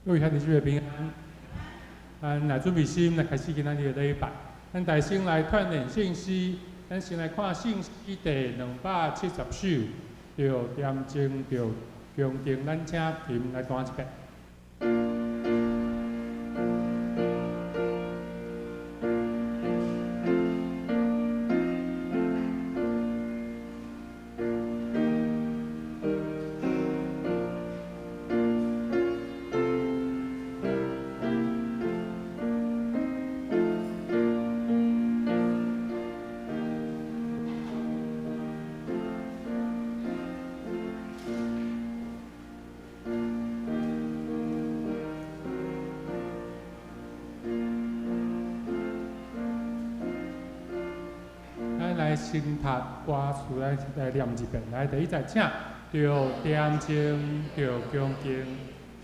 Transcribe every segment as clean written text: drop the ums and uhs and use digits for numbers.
各位兄弟姊妹平安，咱來準備心來開始今仔日的禮拜。咱大先來串聯聖詩，咱先來看聖詩第270首，著恬靜著恭敬，咱請琴來彈一遍。咱來先讀歌詞來來念一遍，來第一節，請。著恬靜，著恭敬，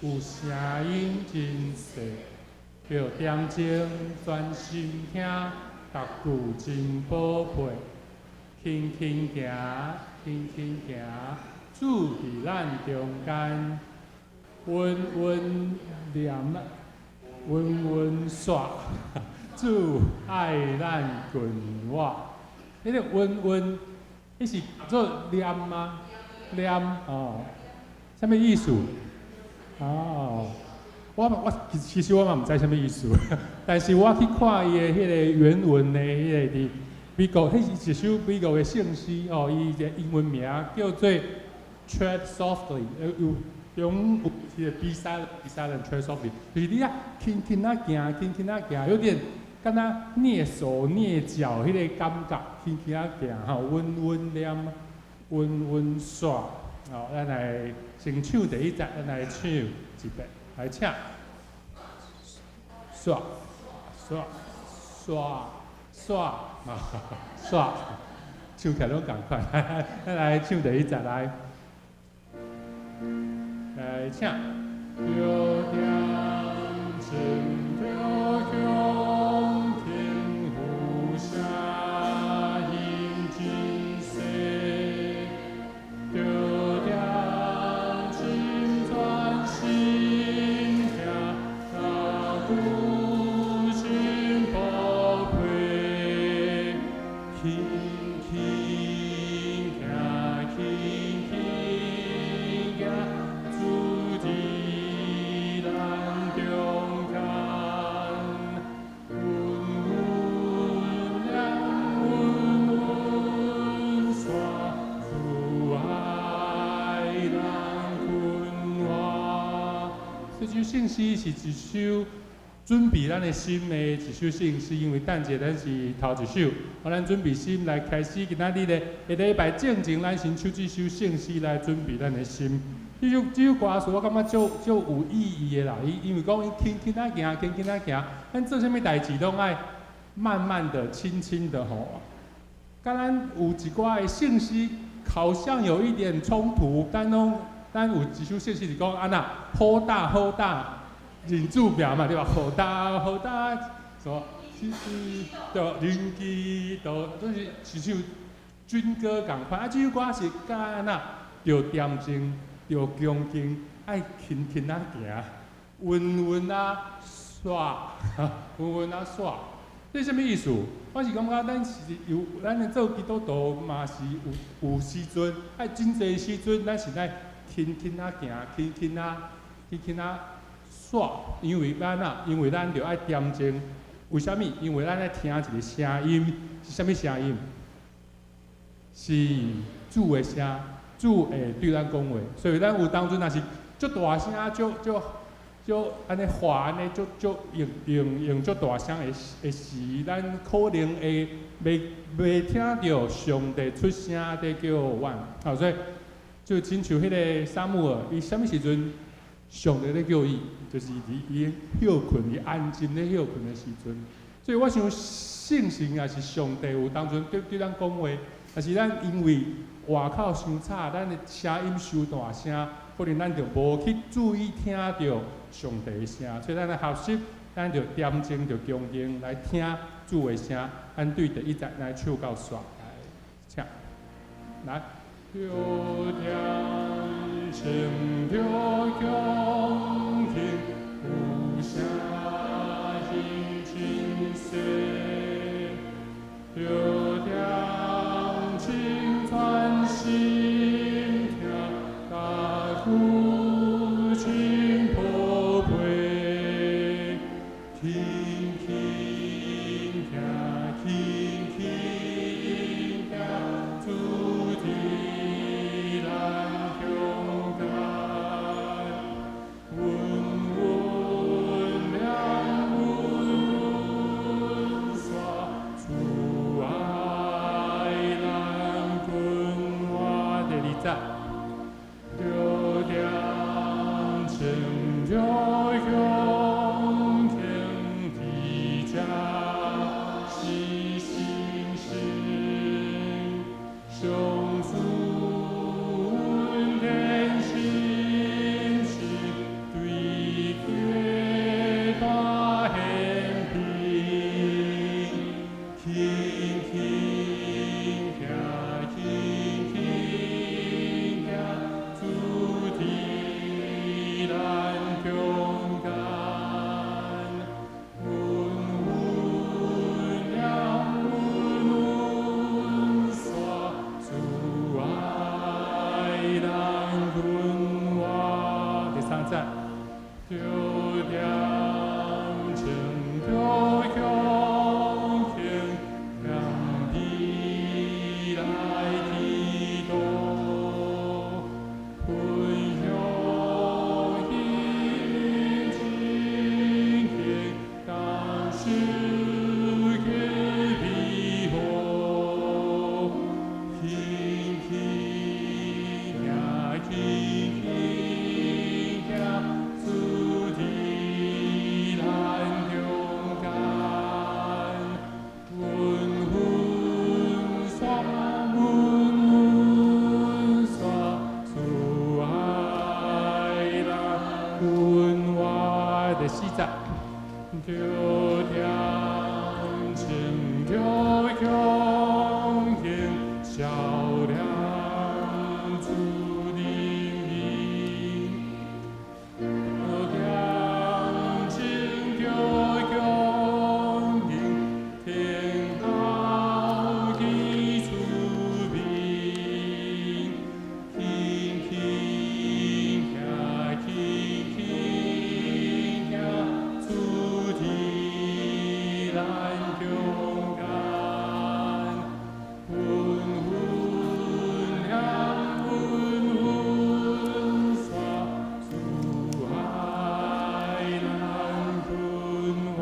有聲音真細，著恬靜，專心聽，逐句真寶貝，輕輕行，輕輕行，主佇咱中間，穩穩念，穩穩煞，主愛咱近我。彼個穩穩，彼是做念嗎？念哦，啥物意思？哦，我其實我嘛毋知啥物意思，但是我去看伊的彼個原文的彼個佇美國，彼是一首美國的聖詩哦，伊的英文名叫做 Tread Softly，有中有一個 Be silent，Be silent，Tread Softly，就是你啊輕輕仔行，輕輕仔行，有點敢若躡手躡腳彼個感覺，輕輕仔行吼，穩穩念，穩穩煞，哦，咱來先唱第一節，咱來唱一遍，來請。煞煞煞煞啊煞，唱起來攏仝款。咱來唱第一節來，來請。著恬靜著恭敬，有聲音真細，著恬靜專心聽，逐句真寶貝，輕輕行，輕輕行，主佇咱中間，穩穩念，穩穩煞，主愛咱近我。這首聖詩是一首準備咱的心的一首聖詩，因為等者咱是頭一首，予咱準備心來開始今仔日的下禮拜正前，咱先唱這首聖詩來準備咱的心。這首歌詞我感覺足足有意義的啦，伊因為講伊輕輕仔行，輕輕仔行，咱做啥物代誌攏愛慢慢的、輕輕的吼。佮咱有一寡的聖詩好像有一點衝突，但攏咱有一首聖詩是講按怎好膽好膽認主名嘛，對吧？好膽好膽，什麼？對，認基督，都是一首軍歌仝款。啊，這首歌是教按怎著恬靜、著恭敬，愛輕輕仔行，穩穩仔煞，穩穩仔煞。這啥物意思？我是感覺咱是有，咱做基督徒嘛是有時陣，愛真濟時陣，咱是愛輕輕仔行，輕輕仔、輕輕仔煞，因為咱啊，因為咱著愛恬靜。為啥物？因為咱愛聽一個聲音，是啥物聲音？是主的聲，主會對咱講話。所以咱有當陣若是足大聲，足足足按呢喊按呢，足足用用用足大聲的的時，咱可能會袂聽著上帝出聲佇叫阮。好，所以就親像彼個撒母耳，伊啥物時陣上帝咧叫伊，就是佇伊歇睏、伊安靜咧歇睏的時陣。所以我想聖神也是上帝有當陣對對咱講話，但是咱因為外口傷吵，咱的聲音傷大聲，可能咱就無去注意聽著上帝的聲。所以咱來學習，咱就恬靜、就恭敬來聽主的聲。咱對第一節來唱到煞，來，請，來。著恬靜，著恭敬，穿著恭敬的這是信心，上主恩典信心對基大顯明，輕輕行，輕輕行，主佇咱中間，穩穩行，穩穩煞，主愛咱阮活。第三節，著恬穿著恭敬，謙卑來祈禱，分享喜情形，感受嘅美好，輕輕行，輕輕行，主佇咱中間，穩穩煞，穩穩煞，主愛咱阮活。第四節，著恬穿著恭敬，照亮主的面。著恬穿著恭敬，聽候基出面，輕輕行，輕輕行，主佇咱中間，穩穩行，穩穩煞，主愛咱阮活。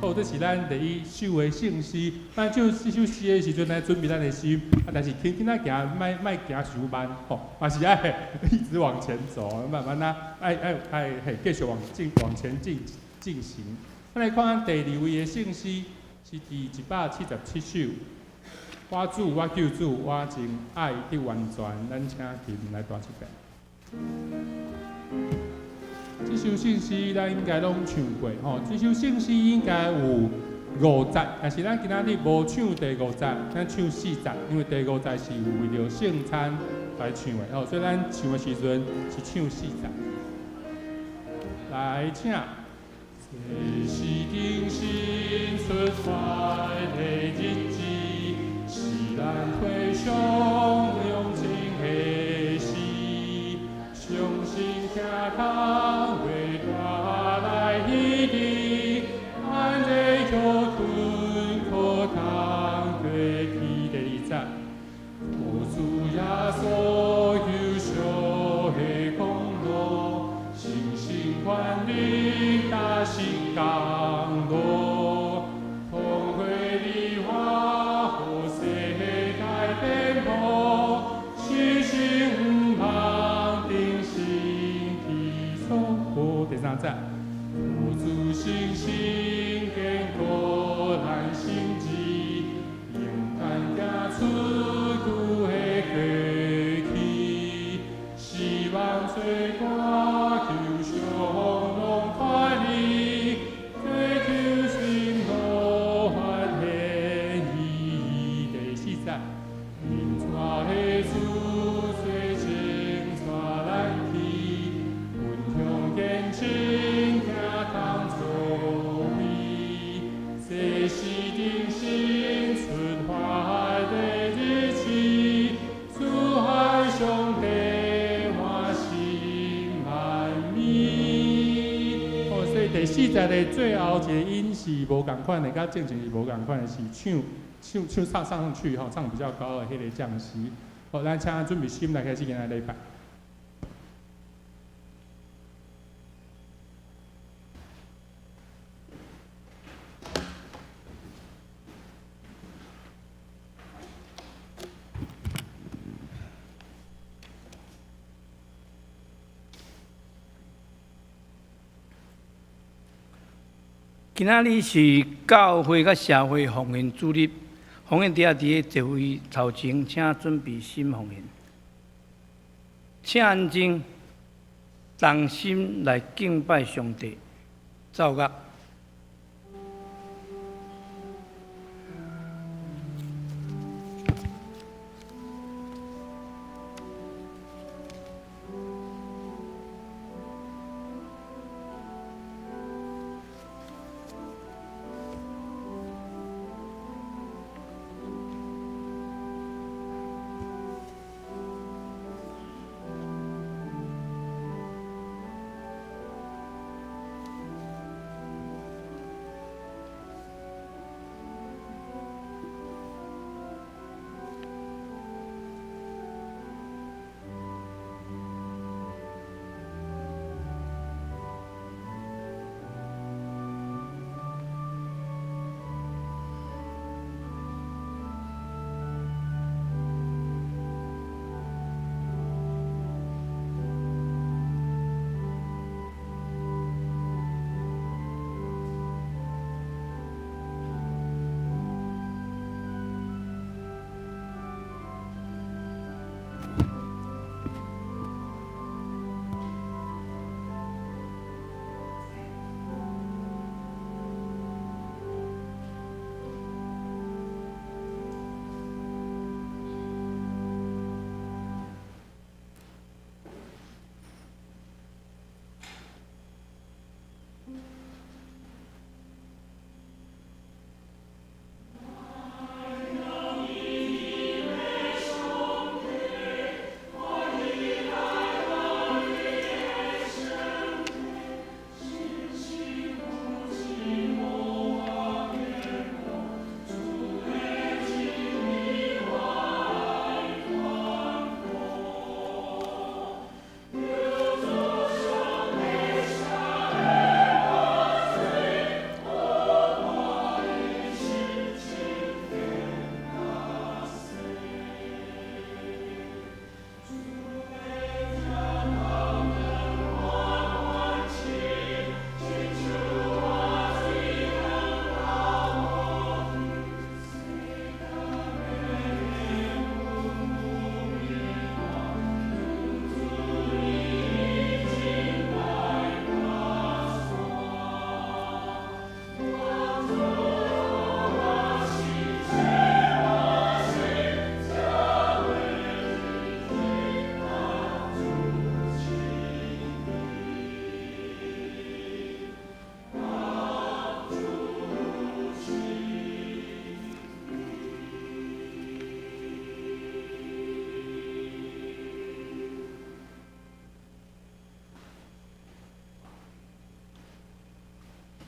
好，這是咱第一首的聖詩。咱唱這首詩的時陣，來準備咱的心。啊，但是輕輕仔行，莫莫行傷慢，吼，嘛是愛一直往前走，慢慢啊，愛愛愛嘿，繼續往前進行。咱來看第二位的聖詩，是佇177首。我主，我救主，我真愛得完全。咱請琴來彈一遍。這首聖詩咱應該攏唱過吼，這首聖詩應該有五節，但是咱今仔日無唱第五節，咱唱四節，因為第五節是為著聖餐來唱的吼，所以咱唱的時陣是唱四節。來，請。這是重新出發的日子，是咱回想兩情的時，相信聽空會帶來醫治，按這苦困可通過去。第二節，靠主耶穌救贖的功勞，信心權力大是降落，痛悔的話予世界顛簸，信心毋茫定心起初。第三節，靠主信心堅固咱心志，勇敢行出舊的過去，希望做歌求上攏快樂，追求新路發現意義。第四節，引帶的主最清帶咱去，分享堅情聽通作為，這是重新出發的日子，主愛上帝歡心滿意。哦，所以第四節的最後一個音是無仝款的，佮正前是無仝款的，是唱上去吼，唱比較高的彼個降 C。好，咱請準備心來開始今仔禮拜。今仔日是教會佮社會奉獻主日，奉獻袋佇咧座位頭前，請準備心奉獻。請安靜，同心來敬拜上帝。奏樂。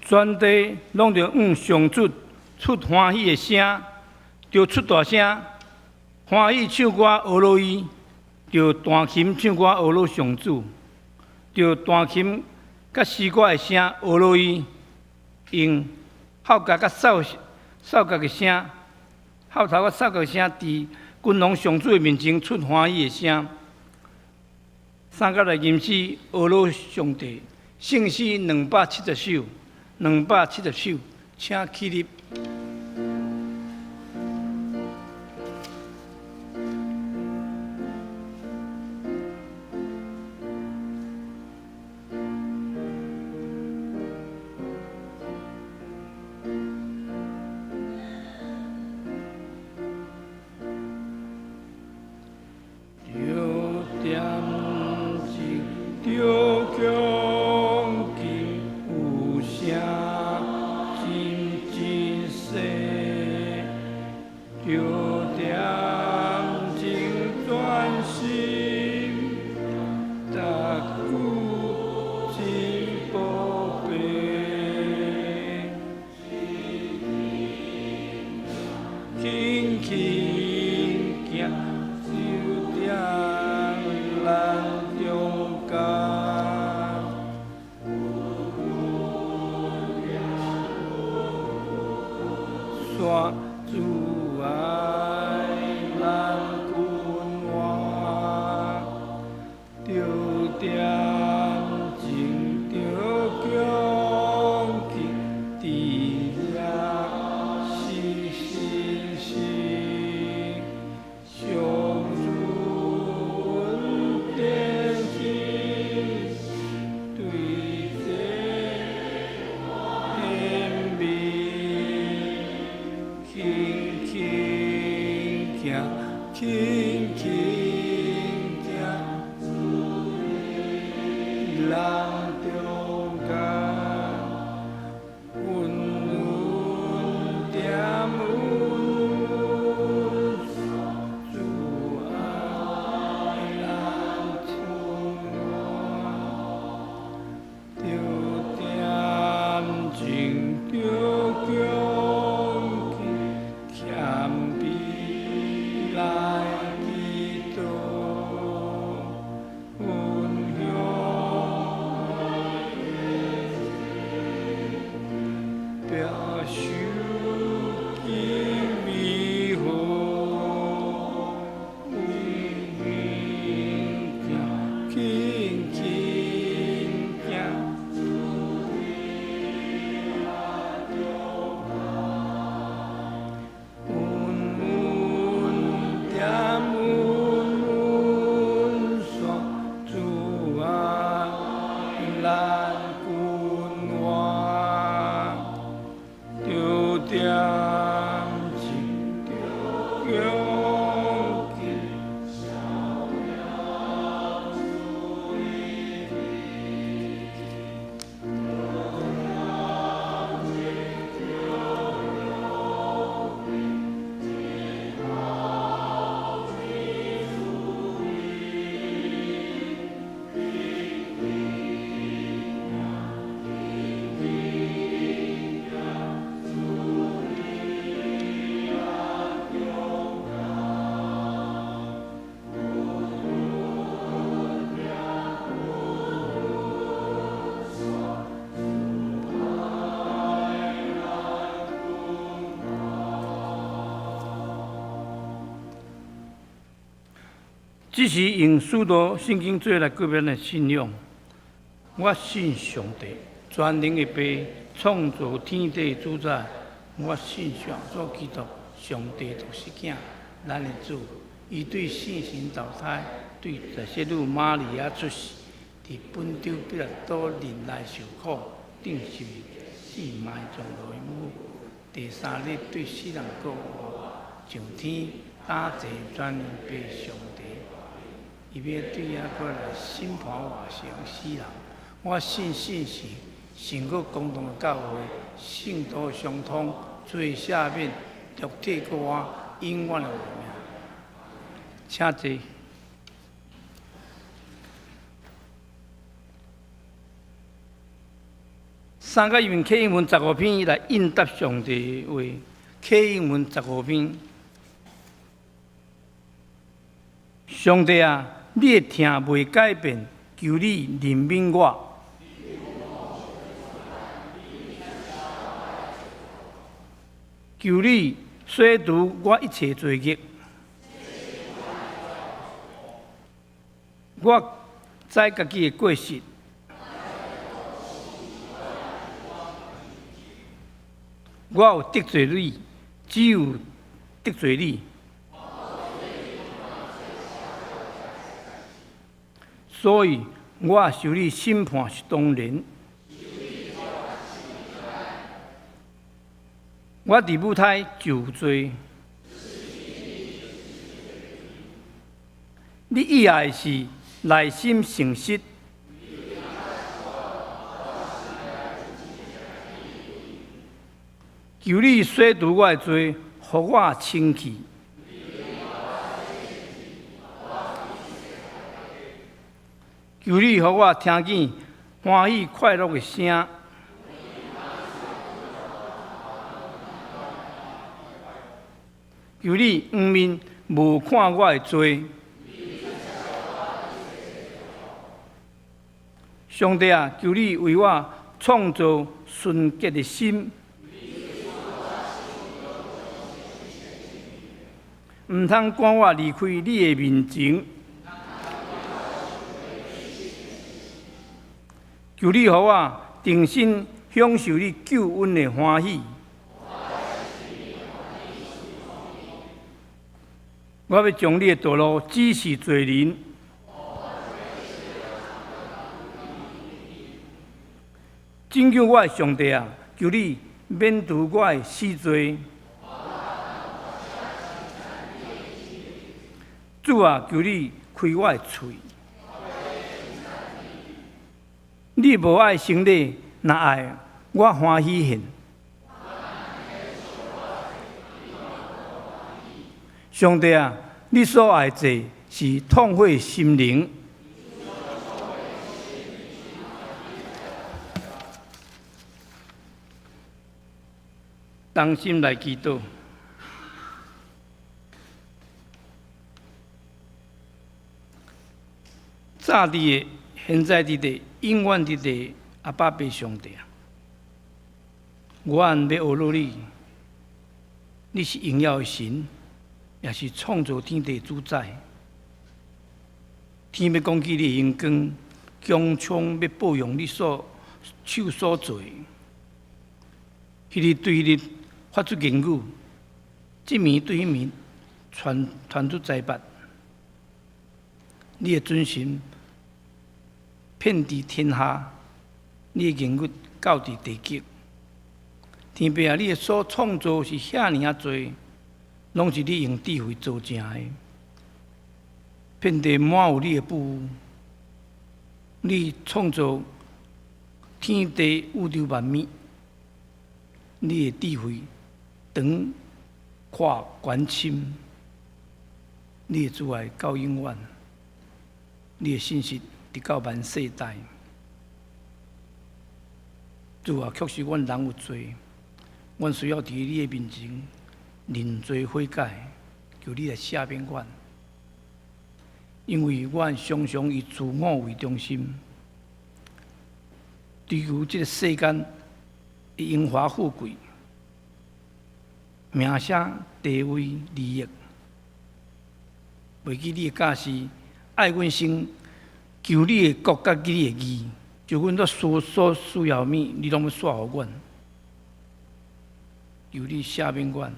全地攏著向上主出歡喜的聲，著出大聲，歡喜唱歌呵咾伊，著彈琴唱歌呵咾上主，著彈琴佮詩歌的聲呵咾伊，用號角佮哨哨角的聲，號頭佮哨角的聲，佇君王上主的面前出歡喜的聲。三角來吟詩呵咾上帝，聖詩270首。270首，請起立。人中間，穩穩踮穩，主愛咱君王，著恬靜著恭敬，謙卑來祈禱，分享表受敬美好，為行輕輕行。穩穩踮穩穩煞，主愛咱君王，著恬靜著恭敬。這是用使徒聖經做來告別咱的信仰。我信上帝，全能的父，創造天地的主宰。我信上主基督，上帝獨生囝，咱的主。伊對聖神投胎，對大聖女瑪利亞出世，佇本丟彼拉多忍耐受苦，釘十字死埋葬落墓。第三日對死人復活，上天，打坐全能父上帝。伊欲對遐閣來審判活人死人。我信聖神，聖國公同的教會，聖徒相通，罪赦免，肉體復活，永遠的活命。請坐。三個用啟應文十五篇來應答上帝的話，啟應文十五篇。上帝啊，你的疼袂改變，求你憐憫我。求你洗除我一切罪孽。我知家己的過失，我有得罪你，只有得罪你。所以我受你審判是當然。我佇母胎就有罪。你意愛是內心誠實。求你洗除我的罪，予我清氣。求你予我聽見歡喜快樂的聲。求你仰面無看我的罪。上帝啊，求你為我創造純潔的心，毋通趕我離開你的面前。求你予我重新享受你救恩的歡喜。我欲將你的道路指示罪人。拯救我的上帝啊，求你免除我的死罪。主啊，求你開我的喙。你無愛行禮，若愛我歡喜獻。上帝啊，你所愛祭是痛悔心靈。同心來祈禱。早佇的、現在佇的、永遠佇的，阿爸父上帝啊！阮欲學樂你，你是榮耀的神，也是創造天地的主宰。天欲講起你的榮光，穹蒼欲報揚你所手所做的。彼日對彼日發出言語，這暝對彼暝傳傳出災罰。你的準繩遍佇天下，你的言語到佇地極。天父啊，你的所創造是遐爾仔濟，攏是你用智慧造成的。遍地滿有你的寶物，你創造天地宇宙萬物，你的智慧長闊懸深，你的慈愛到永遠，你的信實直到萬世代。主啊，確實阮人有罪，阮需要佇你的面前認罪悔改，求你來赦免阮。因為阮常常以自我為中心，追求這个世間的榮華富貴、名聲、地位、利益，袂記你的教示，愛阮先求你的國佮你的義，就阮所所需要的物，你攏欲煞予阮。求你赦免阮，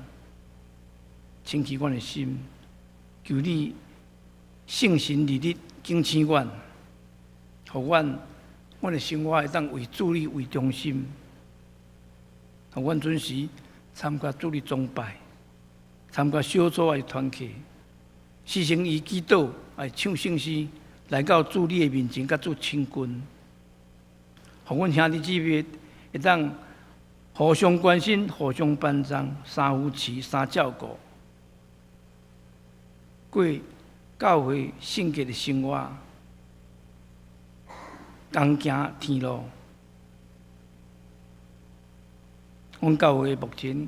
清洗阮的心，求你聖神日日警醒阮，予阮阮的生活會當為主你為中心，予阮準時參加主日崇拜，參加小組抑是團契，時常以祈禱來唱聖詩，來到主你的面前，佮主親近，予阮兄弟姊妹會當互相關心、互相幫助、相扶持、相照顧，過教會聖潔的生活，同行天路。阮教會目前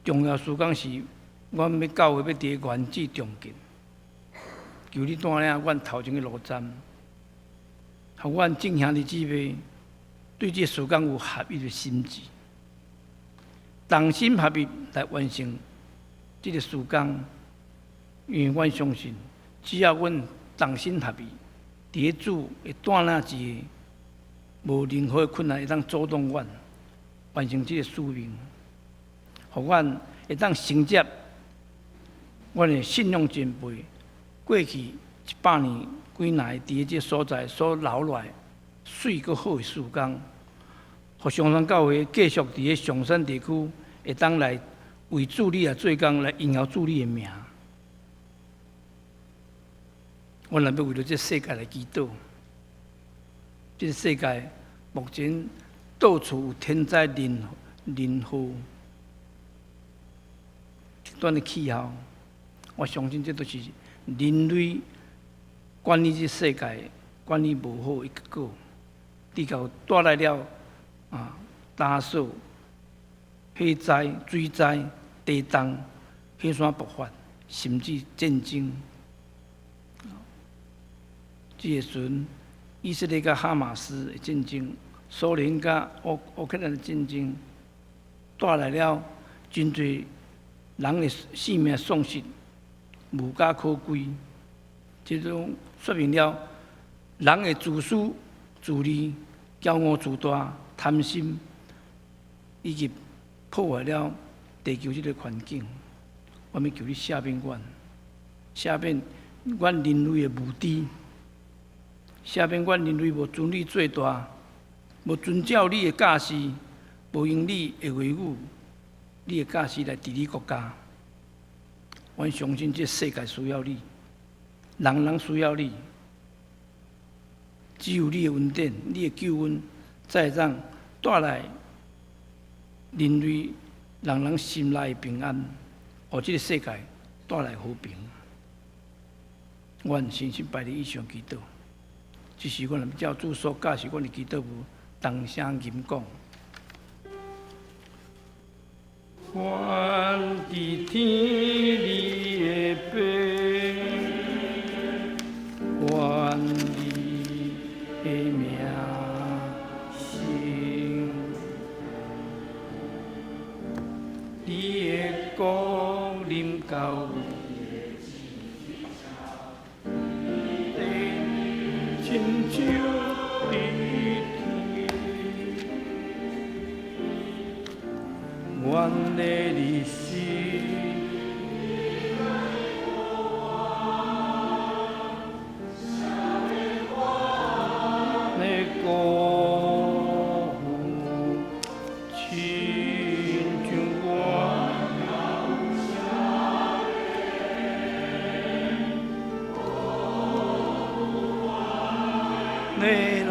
重要事工是，阮欲教會欲佇原址重建。求你帶領阮頭前的路站，予阮眾兄弟姊妹對這事工有合一的心志，同心合意來完成這个事工。因為阮相信，只要阮同心合意，佇咧主的帶領之下，無任何的困難會當阻擋阮完成這个使命，予阮會當承接阮的信仰前輩過去一百年幾來佇咧這个所在所留落來媠閣好的事工，予松山教會繼續佇咧松山地區會當來為主你來做工，來榮耀主你的名。阮若欲為著這世界來祈禱，這个世界目前到處有天災人人禍，極端的氣候，我相信這都是人類管理這世界管理無好的結果，直到帶來了啊，大水、火災、水災、地動、火山爆發，甚至戰爭。這个時陣，以色列佮哈馬斯的戰爭，蘇聯佮烏烏克蘭的戰爭，帶來了真濟人的性命喪失，無家可歸。這種說明了人的自私自利、驕傲自大、貪心，以及破壞了地球這个環境。我欲求你赦免阮，赦免阮人類的無知。赦免阮人類無尊你做大，無遵照你的教示，無用你的話語、你的教示來治理國家。阮相信這世界需要你，人人需要你。只有你的恩典、你的救恩，才會當帶來人類人人心內的平安，予這个世界帶來和平。阮誠心拜你以上祈禱，這是阮照主所教示阮的祈禱文，同聲吟講。願佇天裡的父，願你的名聖，你的國臨到，地親像佇天。阮的日時，的國父，親像我。的人。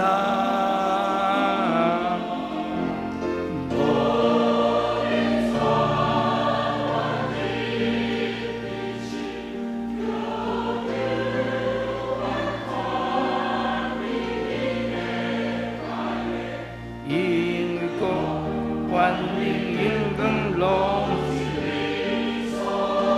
因為國權能榮光攏是你所有。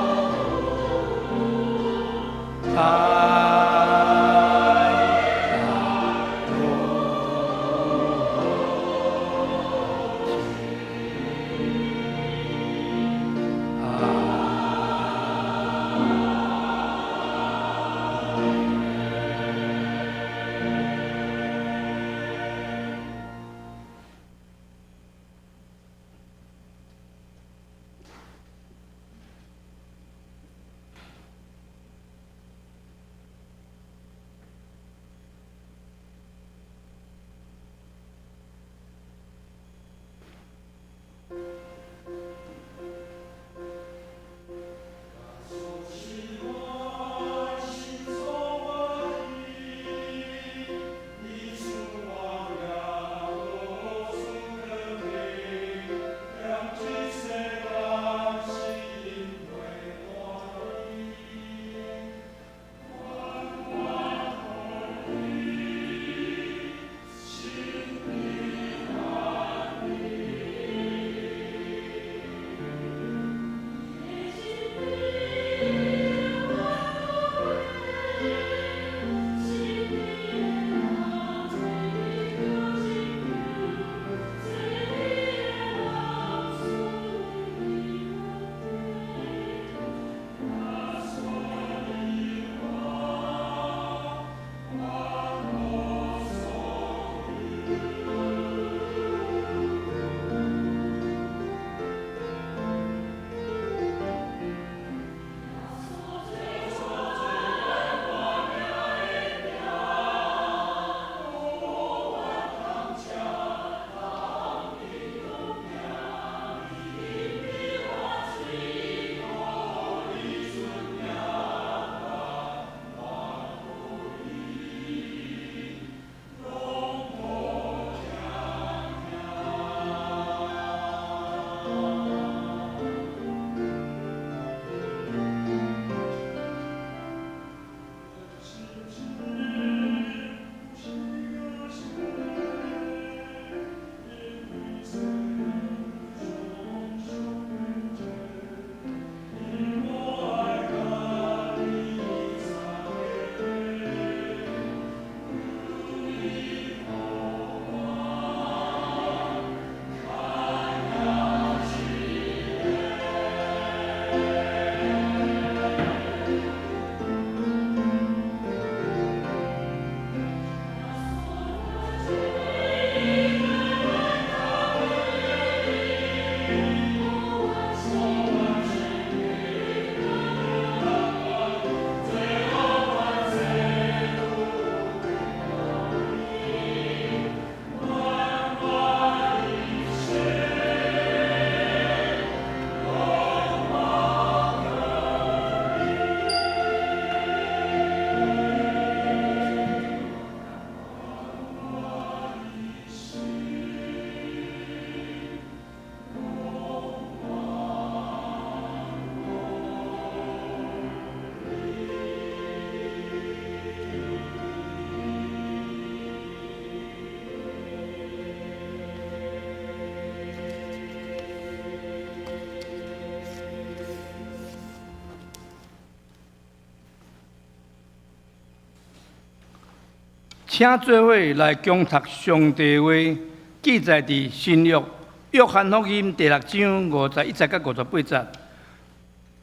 請做伙來恭讀上帝話，記載佇新約約翰福音第六章51節到58節。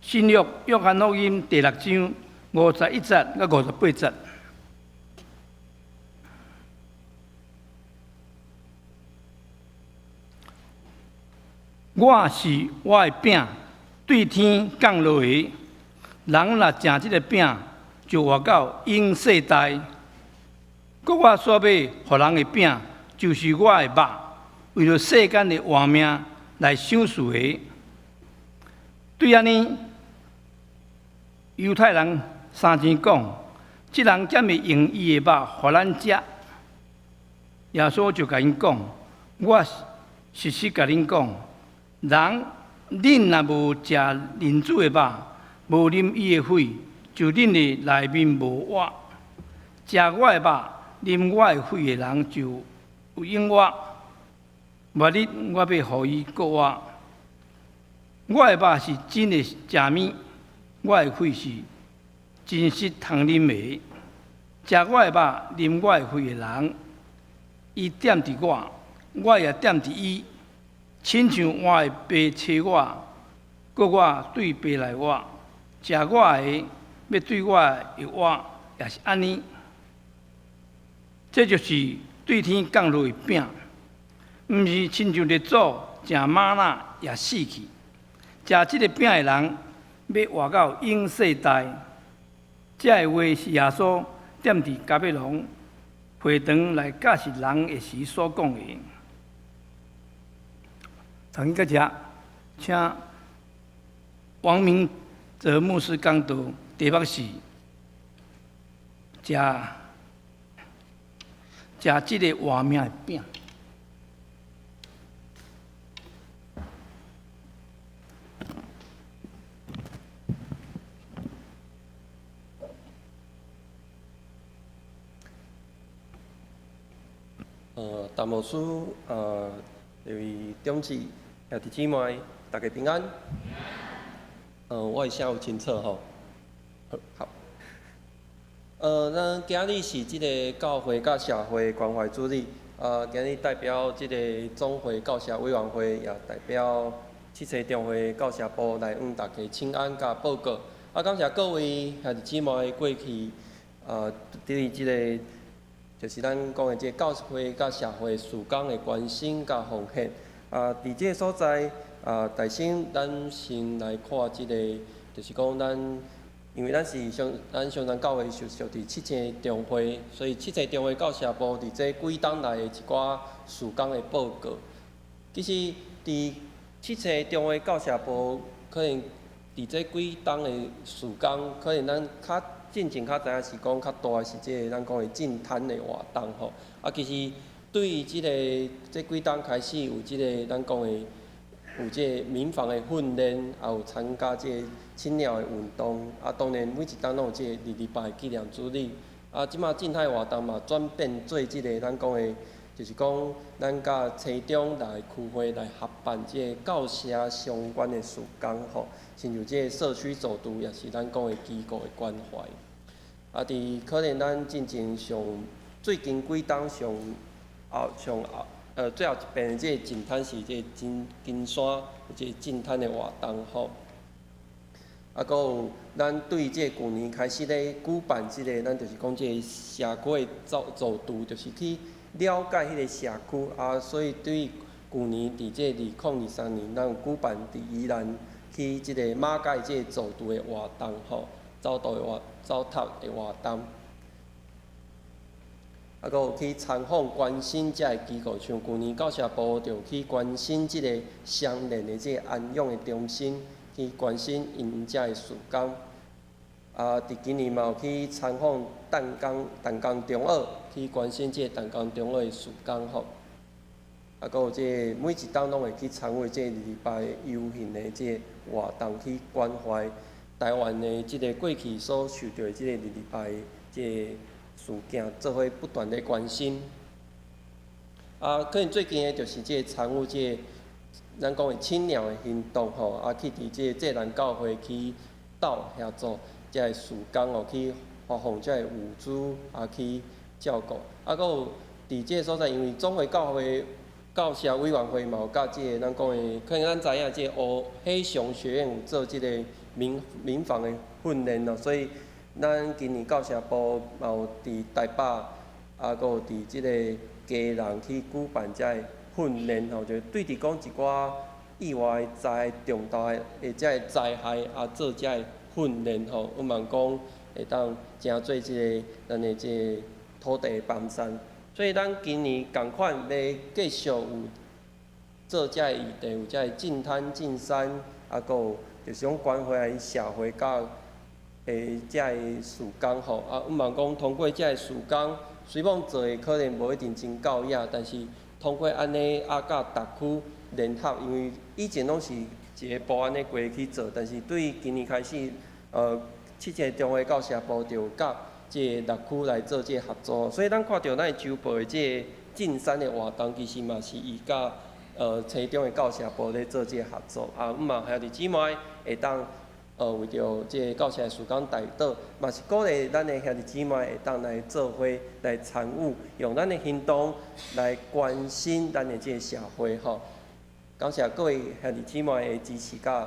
新約約翰福音第六章51節到58節。我是活的餅，對天降落的。人若食這个餅，就活到永世代。閣我所欲予人的餅，就是我的肉，為著世間的活命來賞賜的。對按呢，猶太人相爭講：這人敢會用伊的肉予咱食？耶穌就共𪜶講：我實實共恁講，人恁若無食人子的肉，無啉伊的血，就恁的內面無活。食我的肉，啉我的血的人就有永活。末日我欲予伊復活。我的肉是真的食物，我的血是真實通啉的。食我的肉、啉我的血的人，伊踮佇我，我也踮佇伊。親像活的父差我，閣我對父來活，食我的欲對我會活，也是按呢。這就是對天降落的餅，毋是親像列祖食瑪納也死去。食這个餅的人，欲活到永世代。這个話是耶穌踮佇迦百農會堂來教示人的時所講的。讀經到這，請王明哲牧師講道，題目是食食這个活命的餅。陳牧師，這位長子、兄弟姊妹，大家平安。我的聲有清楚吼。好。咱今日是這个教會佮社會關懷主日。今日代表這個總會教社委員會，也代表七濟中會教社部來向大家請安佮報告。感謝各位兄弟姊妹過去，對這个。就是咱講的這个教會佮社會事工的關心佮奉獻。佇這个所在，大先咱先來看這个，就是講咱，因為咱是雙，咱雙山教會是屬佇七星中會，所以七星中會教社部佇這幾冬來的一寡事工的報告。其實，佇七星中會教社部，可能佇這幾冬的事工，可能咱較進前較知影是講較大的是這个咱講的淨灘的活動吼。其實對於這个這幾冬開始有這个咱講的有這個民防的訓練，也有參加這个青鳥的運動。當然每一冬攏有這個228的紀念主日。這馬淨灘活動嘛轉變做這个咱講的，就是講咱佮青中來區會來合辦這个教社相關的事工吼，親像這个社區走讀也是咱講的機構的關懷。佇可能咱進前上最近幾冬上後上後最後一遍的這个淨灘是這个金金山這个淨灘的活動吼。閣有咱對這个舊年開始咧舉辦這个，咱就是講這个社區的走讀，就是去了解彼个社區所以對舊年佇這2023年，咱有舉辦佇宜蘭去這個馬偕這个走讀的活動吼，走讀的活走讀的活動。閣有去參訪關心遮个機構，像舊年教社部就去關心這个雙連的這个安養的中心，去關心𪜶遮的事工。佇今年嘛有去參訪淡江淡江中學，去關心這个淡江中學的事工吼。閣有這个每一冬攏會去參與這个228遊行的這个活動，去關懷台灣的這个過去所受著的這個228這个事件，做伙不斷咧關心。可能最近的就是這个參與這个咱講的青鳥的行動吼，去佇這個濟南教會去鬥協助這个事工哦，去發放這个物資，去照顧。啊，閣有佇這个所在，因為總會教會教社委員會嘛有佮這个咱講的，可能咱知影這个烏黑熊學院有做這个民防的訓練咯，所以咱今年教社部嘛有佇台北，啊，閣有佇這个基隆去舉辦這个訓練吼，就對佇講一寡意外災重大的這个災害啊，做這个訓練吼，向望講會當誠做這个咱的這个土地的幫贊。所以咱今年仝款欲繼續有做這个議題，有這个淨灘淨山，啊，閣有就是講關懷社會佮的這个事工吼，啊，向望講通過這个事工，雖罔做的可能無一定真夠額，但是通過按呢啊，佮逐區聯合，因為以前攏是一個部按呢過去做，但是對今年開始，七個中會教社部就佮這個六區來做這個合作，所以咱看著咱的州部的這個淨山的活動，其實嘛是伊佮青中的教社部咧做這個合作，啊，向望兄弟姊妹會當為著這個教社的事工代禱，嘛是鼓勵咱的兄弟姊妹會當來做伙來參與，用咱的行動來關心咱的這個社會吼。感謝各位兄弟姊妹的支持佮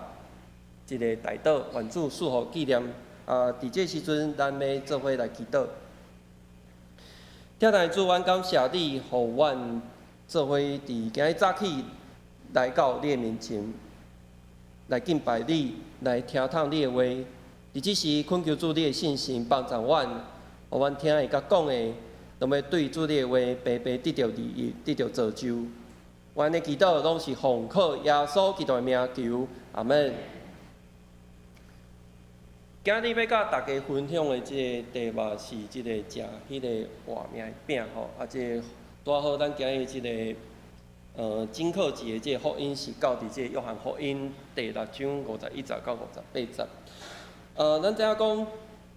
這个代禱，願主賜福紀念。啊，佇這時陣，咱欲做伙來祈禱。疼愛主，阮感謝你，予阮做伙佇今日早起來到你的面前，來敬拜你，來聽透你的話。佇這時，懇求主你的聖神幫助阮，予阮聽的佮講的，攏欲對主你的話白白得著利益，得著造就。阮的祈禱攏是奉靠耶穌基督的名求，阿門。今日欲佮大家分享的這个題目是這個食彼个活命的餅吼，啊，這个拄好咱今日這个經課節的這個福音是到佇這個約翰福音第六章51節到58節。咱知影講，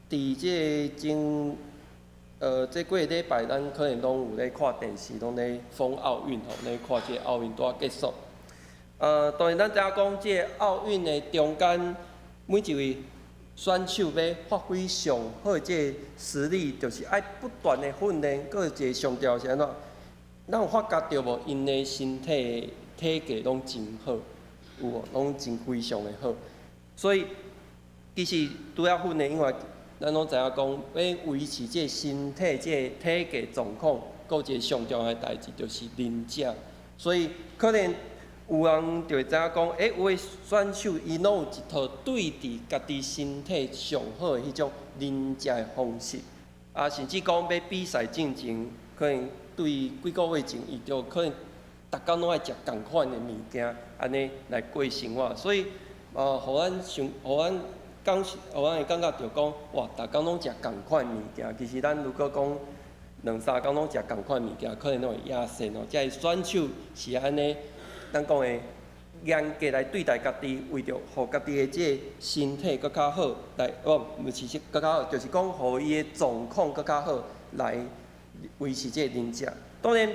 佇這個前這幾個禮拜，咱可能攏有咧看電視，攏咧瘋奧運吼，咧看這個奧運拄仔結束。當然咱知影講，這個奧運的中間，每一位選手欲發揮上好的這個實力，就是愛不斷的訓練。閣有一個上重要是按怎？咱有發覺著無？𪜶的身體體格攏真好，有無？攏真非常的好。所以其實除了訓練以外，咱攏知影講，欲維持這個身體這個體格狀況，閣有一個上重要的代誌就是啉食。所以可能有人就會知影講，有的選手伊攏有一套對佇家己身體上好的彼種啉食的方式，啊，甚至講欲比賽進前，可能對幾個月前，伊就可能逐工攏愛食仝款的物件，按呢來過生活。所以，予咱想，予咱講，予咱會感覺著講，哇，逐工攏食仝款物件。其實咱如果講兩三工攏食仝款物件，可能攏會厭世哦。這个選手是按呢，咱講的嚴格來對待家己，為著予家己的這個身體閣較好，來哦，毋是說閣較好，就是講予伊的狀況閣較好，來維持這個啉食。當然，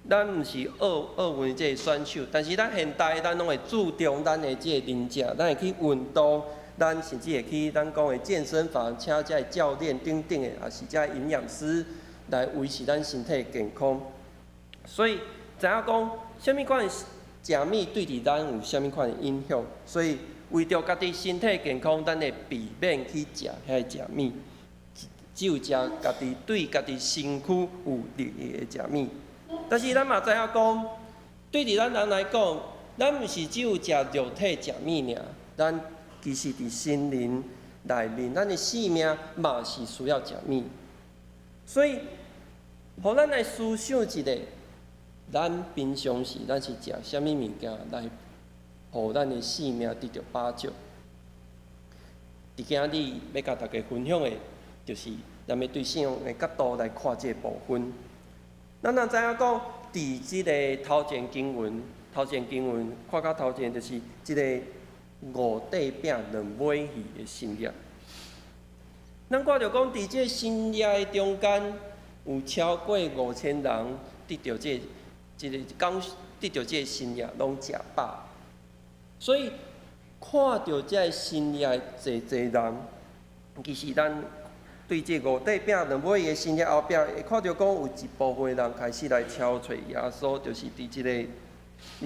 咱毋是奧運這個選手，但是咱現代咱攏會注重咱的這個啉食，咱會去運動，咱甚至會去咱講的健身房，請這个教練等等的，抑是這个營養師來維持咱身體健康。所以知影講，啥物款食物對佇咱有啥物款的影響？所以為著家己身體健康，咱會避免去食遐个食物，只有食家己對家己身軀有利益的食物。但是咱嘛知影講，對佇咱人來講，咱毋是只有食肉體食物爾，咱其實佇心靈內面，咱的性命嘛是需要食物。所以，予咱來思想一下，咱平常時咱是食啥物物件來，予咱的性命得著飽足？佇今日欲佮大家分享的，就是咱欲對聖經的角度來看這個部分。咱若知影講，佇這个頭前經文，頭前經文看較頭前就是這个五塊餅兩尾魚的神蹟。咱看著講，佇這個神蹟的中間，有超過5000人得著這个講得著這個神蹟，攏食飽。所以看著這個神蹟的濟濟人，其實咱對這五塊餅兩尾魚的神蹟後壁，會看著講有一部分人開始來敲揣耶穌，就是佇這個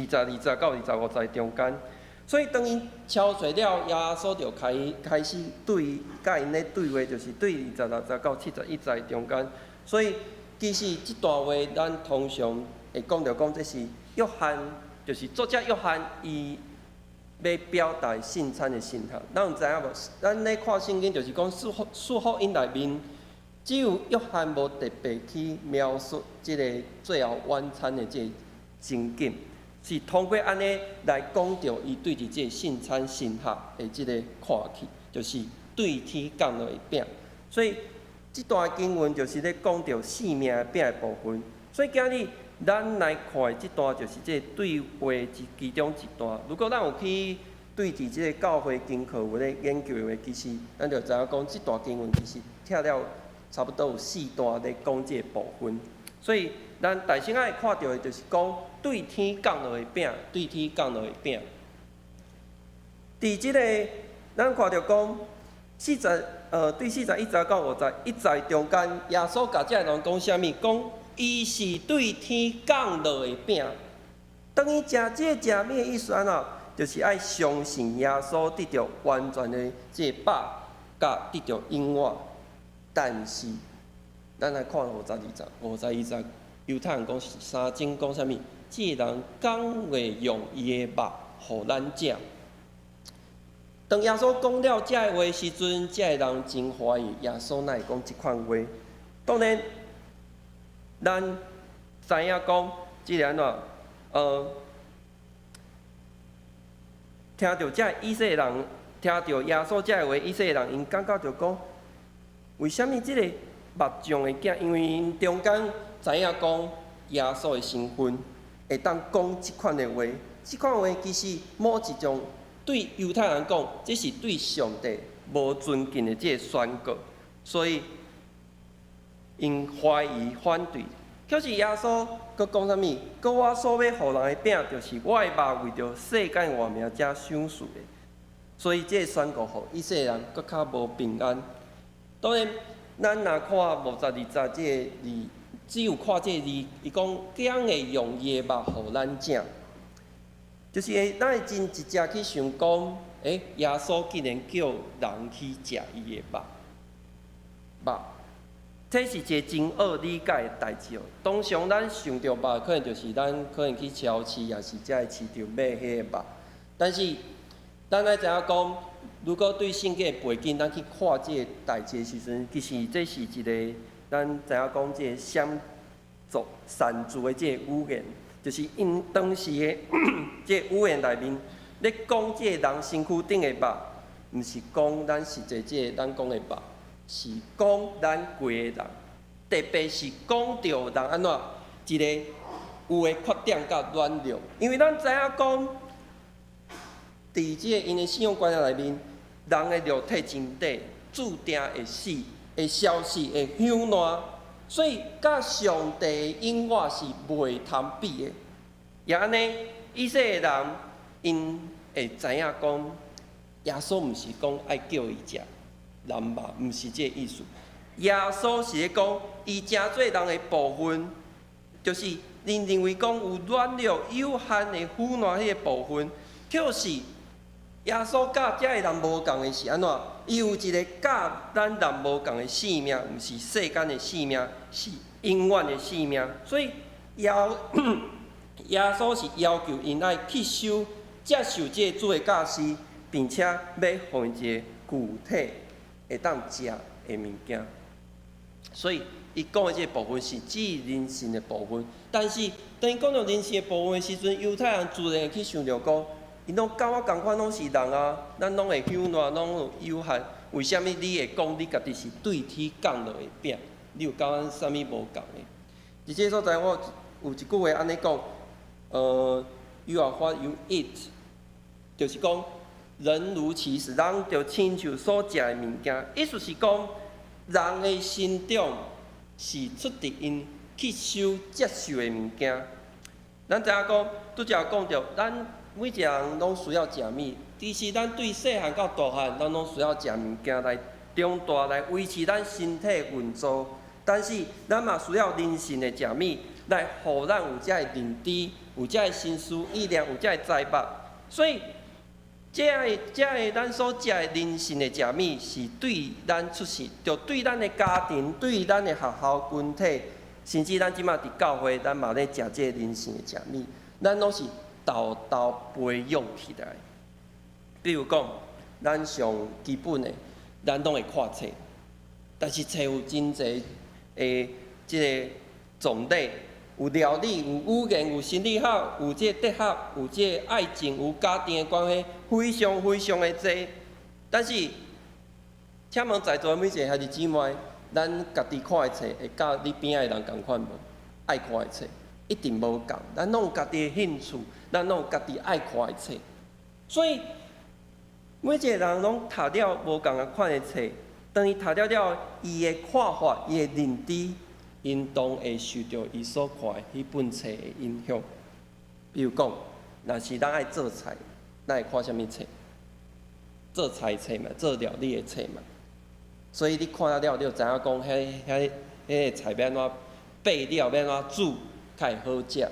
22節到25節中間。所以當𪜶敲揣了，耶穌就開始對佮𪜶咧對話，就是對26節到71節中間。所以其實這段話，咱通常會講著講這是約翰，就是作者約翰伊欲表達聖餐的神學。咱有知影無？咱咧看聖經，就是講四福音內面，只有約翰無特別去描述這个最後晚餐的這个情景，是通過按呢來講著伊對佇這个聖餐神學的這个看法，就是對天降落的餅。所以這段經文就是咧講著生命的餅的部分。所以今日咱來看的這段就是這个對話之其中一段。如果咱有去對佇這个教會經課有咧研究的話，其實咱就知影講，這段經文其實拆了差不多有四段咧講這个部分。所以咱大先愛看著的就是講對天降落的餅，對天降落的餅。佇這个咱看著講40，對41節到51節中間，耶穌共這个人講啥物？講伊是對天降落的餅。當伊食這个食物的意思按怎？就是愛相信耶穌得著完全的這个飽，佮得著永活。但是，咱來看52節，52節，猶太人講相爭講啥物？這个人敢會用伊的肉予咱食？當耶穌講了這个話時陣，這个人真懷疑耶穌哪會講這款話。當然，咱知影講，這个按怎？聽著這以色列人，聽著耶穌這个話，以色列人𪜶感覺著講，為啥物這個木匠的囝？因為𪜶中間知影講耶穌的身份，會當講這款的話。這款話其實某一種對猶太人講，這是對上帝無尊敬的這个宣告，所以𪜶懷疑反對。可是耶穌閣講啥物？閣我所欲予人的餅，就是我的肉為著世間活命才賞賜的。所以這个宣告，予以色列人閣較無平安。當然，咱若看52節這个字，只有看這个字，伊講敢會用伊的肉予咱食，就是會咱會真直接去想講，耶穌竟然叫人去食伊的肉，肉，這是一个真惡理解的代誌哦。通常咱想著肉，可能就是咱可能去超市，抑是遮个市場買彼个肉。但是，咱愛知影講，如果對聖經的背景，咱去看這个代誌的時陣，其實這是一个咱知影講這个閃族散族的這個語言，就是𪜶當時的這个語言內面，咧講這个人身軀頂的肉，毋是講咱實際這个咱講的肉，是講咱規个人，特別是講著人按怎一个有的缺點佮軟弱，因為咱知影講，佇這个𪜶的信仰觀念內面，人的肉體真短，注定會死、會消失、會朽爛，所以佮上帝的永活是袂通比的。也按呢，以色列人𪜶會知影講，耶穌毋是講愛叫伊食人肉，毋是這个意思。耶穌是咧講，伊成做人的部分，就是𪜶認為講有軟弱、有限的腐爛彼個部分，卻是耶穌佮遮个人無仝的是按怎？伊有一個佮咱人無仝的生命，毋是世間的生命，是永遠的生命。所以耶穌是要求𪜶愛吸收、接受這个主的教示，並且欲予𪜶一个具體會當食的物件。所以，伊講的這个部分是指人性的部分。但是，當伊講著人性的部分的時陣，猶太人自然會去想著講，𪜶攏佮我仝款，攏是人啊，咱攏會朽爛，攏有有限。為啥物你會講你家己是對天降落的餅？你有佮阮啥物無仝的？佇這个所在，我有一句話按呢講，You are what you eat，就是講人如其食，人就親像所食的物件。意思是講，人的成長是出佇𪜶吸收、接受的物件。咱知影講，拄才有講著，咱每一個人攏需要食物。其實咱對細漢到大漢，咱攏需要食物件來長大來維持咱身體運作。但是咱嘛需要靈性的食物來予咱有遮的認知，有遮的心思意念，有遮的知識。所以，這個咱所食的靈性的食物，是對咱出世，就對咱的家庭、對咱的學校、群體，甚至咱這馬佇教會，咱嘛咧食這個靈性的食物，咱攏是沓沓培養起來。比如講，咱上基本的，咱攏會看冊，但是冊有真濟的這個種類，有料理，有語言，有心理學，有這個哲學，有這個愛情，有家庭的關係，非常非常的濟。但是，請問在座每一個兄弟姊妹，咱家己看的冊會佮你邊仔的人仝款無？愛看的冊一定無仝，咱攏有家己的興趣，咱攏有家己愛看的冊，所以每一個人攏讀了無仝款的冊，當伊讀了了，伊的看法、伊的認知，應當會受著伊所看的彼本冊的影響。比如講，若是咱愛做菜，咱會看啥物冊？做菜冊嘛，做料理的冊嘛。所以你看了了，你就知影講，彼個菜欲按怎備料，欲按怎煮，較會好食。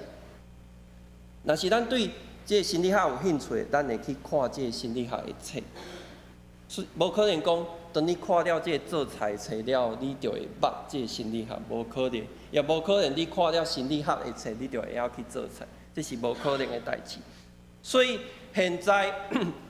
若是咱對這個心理學有興趣，咱會去看這個心理學的冊。所以無可能講，當你看了這個做菜冊了，你就會捌這個心理學，無可能，也無可能你看了心理學的冊，你就會曉去做菜，這是無可能的代誌。所以現在，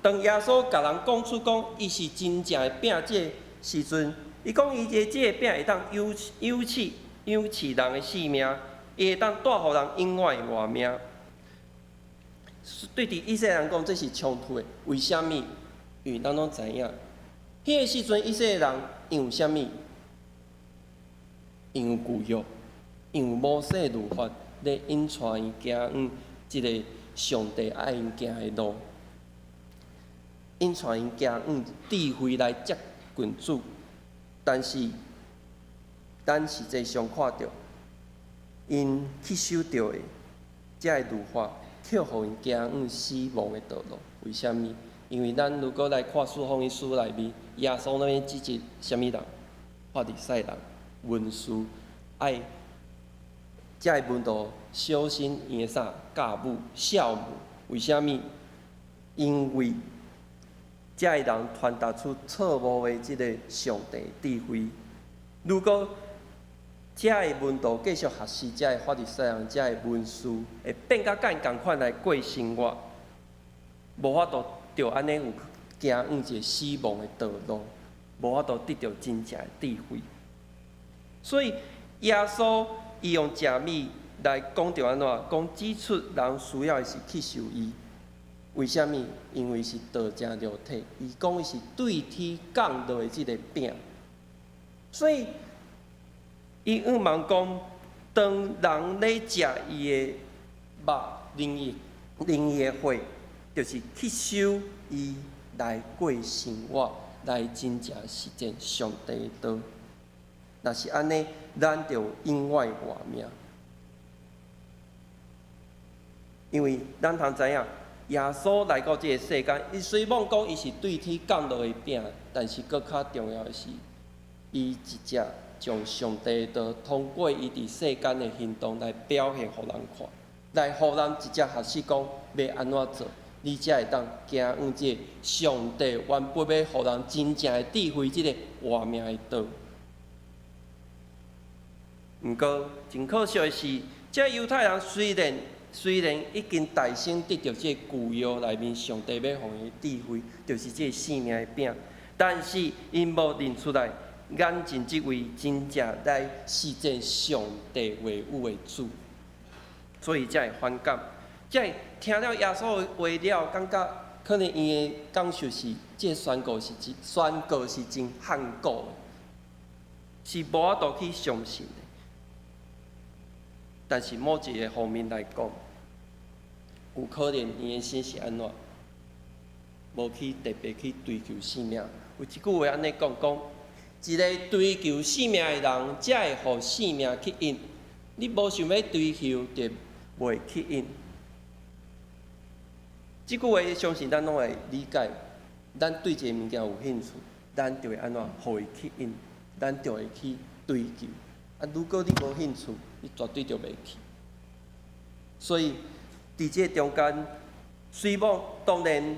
當耶穌共人講出講，伊是真正的餅這個時陣，伊講伊這個餅會當養養飼養飼人的性命，伊會當帶予人永遠的活命。對佇以色列人講，這是衝突的。為啥物？因為咱攏知影，彼個時陣以色列人𪜶有啥物？𪜶有舊約，𪜶有摩西律法咧引帶𪜶行往這個上帝愛𪜶行的路，引帶𪜶行往智慧來接近主。但是，咱實際上看著，𪜶去守著的這个律法，卻予𪜶行往死亡的道路。為啥物？因為咱如果來看四福音書內面，耶穌那邊指責啥物人？法利賽人、文士，愛這个門徒小心𪜶的啥酵母、酵母？為啥物？因為這个人傳達出錯誤的這个上帝智慧。如果這个門徒繼續學習這个法利賽人、這个文士，會變甲佮𪜶仝款來過生活，無法度著按呢有行往一个死亡的道路，無法度得著真正的智慧。所以耶穌伊用食物來講著按怎？講指出人需要的是吸收伊。為啥物？因為是道成肉體。伊講伊是對天降落的這个餅。所以伊向望講，當人咧食伊的肉、啉伊的血，就是吸收伊來過生活，來真正實踐上帝的道。若是按呢，咱就永遠活命。因為咱通知影，耶穌來到這个世間，伊雖罔講伊是對天降落的餅，但是閣較重要的是，伊直接將上帝的道通過伊佇世間的行動來表現予人看，來予人直接學習講欲按怎做，你才會當行往這个上帝原本欲予人真正的智慧，這个活命的道。毋過，真可惜的是，這猶太人雖然已經大聲得著這個舊約內面上帝欲予𪜶的智慧，就是這個生命的餅，但是𪜶無認出來眼前這位真正來實踐上帝話語的主，所以才會反感，才會聽了耶穌的話了，感覺可能𪜶的感受是，這個宣告是真罕古的，是無法度去相信的。但是某一个方面來講，有可能𪜶的心是按怎？無去特別去追求生命。有一句話按呢講，講一个追求生命的人，才會予生命吸引。你無想欲追求，就袂吸引。這句話相信咱攏會理解。咱對這个物件有興趣，咱就會按怎？予伊吸引，咱就會去追求。啊，如果你無興趣，你絕對就袂去。所以，佇這個中間，雖罔當然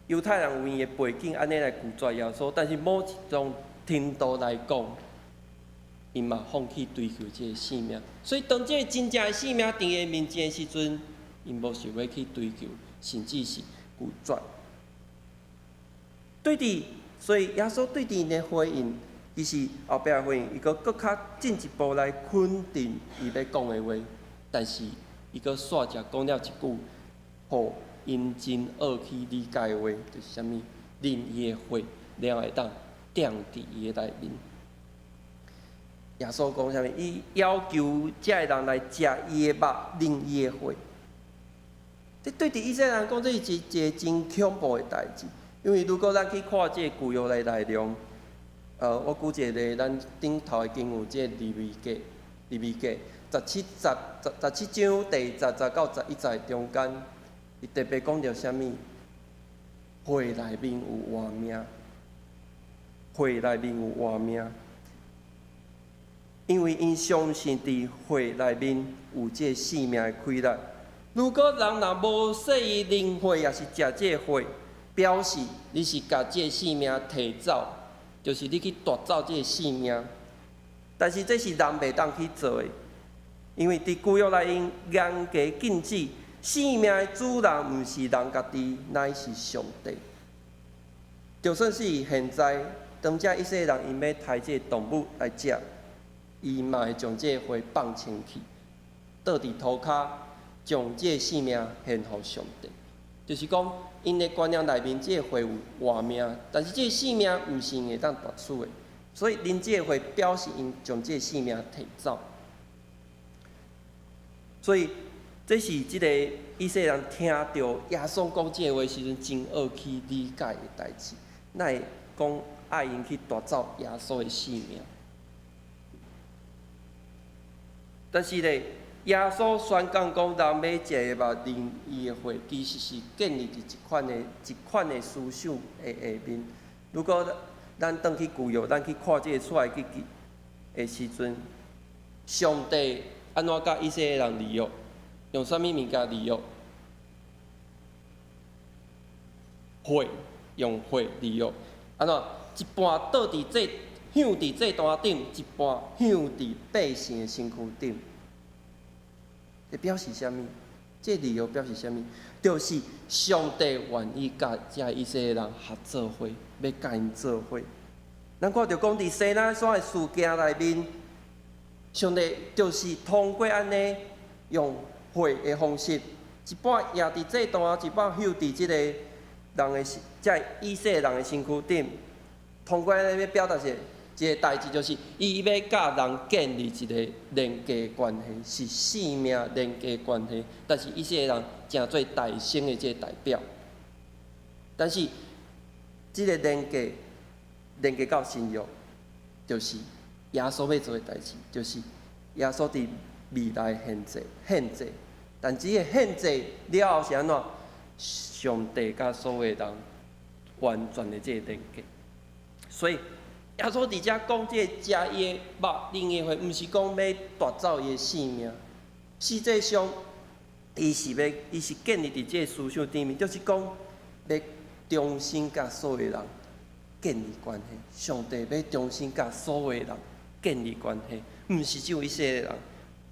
猶太人有𪜶的背景，按呢來拒絕耶穌，但是某一種程度來講，𪜶嘛放棄追求這个性命。所以，當這个真正的性命佇𪜶面前的時陣，𪜶無想欲去追求，甚至是拒絕。對佇，所以耶穌對佇𪜶的回應，其實後壁的回應，伊閣閣較進一步來肯定伊欲講的話，但是伊閣煞只講了一句，予𪜶真惡去理解的話，就是啥物？啉伊的血，了會當踮佇伊的內面。耶穌講啥物？伊要求遮的人來食伊的肉，啉伊的血。這對佇以色列人講，這是一個真恐怖的代誌。因為如果咱去看這个舊約的內容，我舉一個例，咱頂頭的經有這个利未記，利未記17節17章第10節到11節中間，伊特別講著啥物？血內面有活命，血內面有活命，因為𪜶相信佇血內面有這个生命的氣力。如果人若無洗伊啉血，抑是食這个血，表示你是共這个性命提走，就是你去奪走這个性命。但是這是人袂當去做的，因為佇舊約內面嚴格禁止生命的主人毋是人家己，乃是上帝。就算是現在，當這以色列人𪜶欲刣這个動物來食，伊嘛會將這个血放清氣，倒佇塗跤，將這个性命獻予上帝。就是講，𪜶的觀念內面，這个血有活命，但是這个性命毋是𪜶會當奪取的，所以啉這个血表示𪜶將這个性命提走。所以，這是這個以色列人聽著耶穌講這个話時陣，真惡去理解的代誌。哪會講愛𪜶去奪走耶穌的性命？但是咧，耶穌宣講講人欲食伊的肉、啉伊的血，其實是建立佇一款的思想的下面。如果咱轉去舊約，咱去看這个出埃及記的時陣，上帝按怎佮以色列人立約？用啥物物件立約？血，用血立約。按怎？一半倒佇祭向佇祭壇頂，一半向佇百姓的身軀頂。這表示啥物？這立約表示啥物？就是上帝願意佮遮以色列人合做伙，欲佮𪜶做伙。咱看著講佇西奈山的事件內面，上帝就是通過按呢用血的方式，一半壓佇祭壇，一半向佇這個人的遮以色列人的身軀頂。通過按呢欲表達是一个代誌，就是伊欲佮人建立一个連結關係，是生命連結關係。但是以色列人成做代先的這个代表。但是這个連結連結到新約，就是耶穌欲做的代誌，就是耶穌佇未來獻祭獻祭。但這个獻祭了後是按怎？上帝佮所有人完全的這个連結。所以耶穌佇遮講這个食伊的肉、啉伊的血，毋是講欲奪走伊的性命。實際上，伊是欲，伊是建立佇這个思想頂面，就是講欲重新佮所有人建立關係。上帝欲重新佮所有人建立關係，毋是只有以色列人，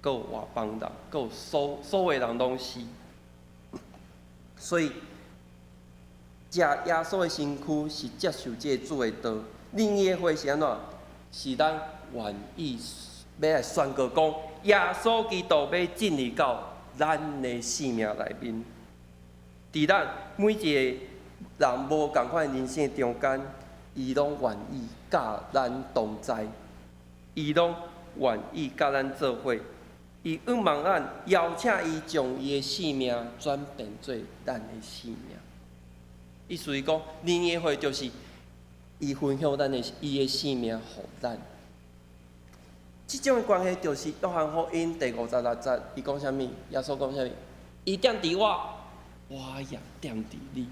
閣有外邦人，閣有所所有人攏是。所以，食耶穌的身軀是接受這个主的道，啉伊的血是按怎？是咱願意欲來宣告講，耶穌基督欲進入到咱的生命內面。佇咱每一个人無仝款的人生中間，伊攏願意佮咱同在，伊攏願意佮咱做伙。伊向望咱，邀請伊將伊的性命轉變做咱的性命。意思是講，啉伊的血就是伊分享咱的伊的性命予咱。這種的關係就是約翰福音第56節，伊講啥物？耶穌講啥物？伊踮佇我，我也踮佇你。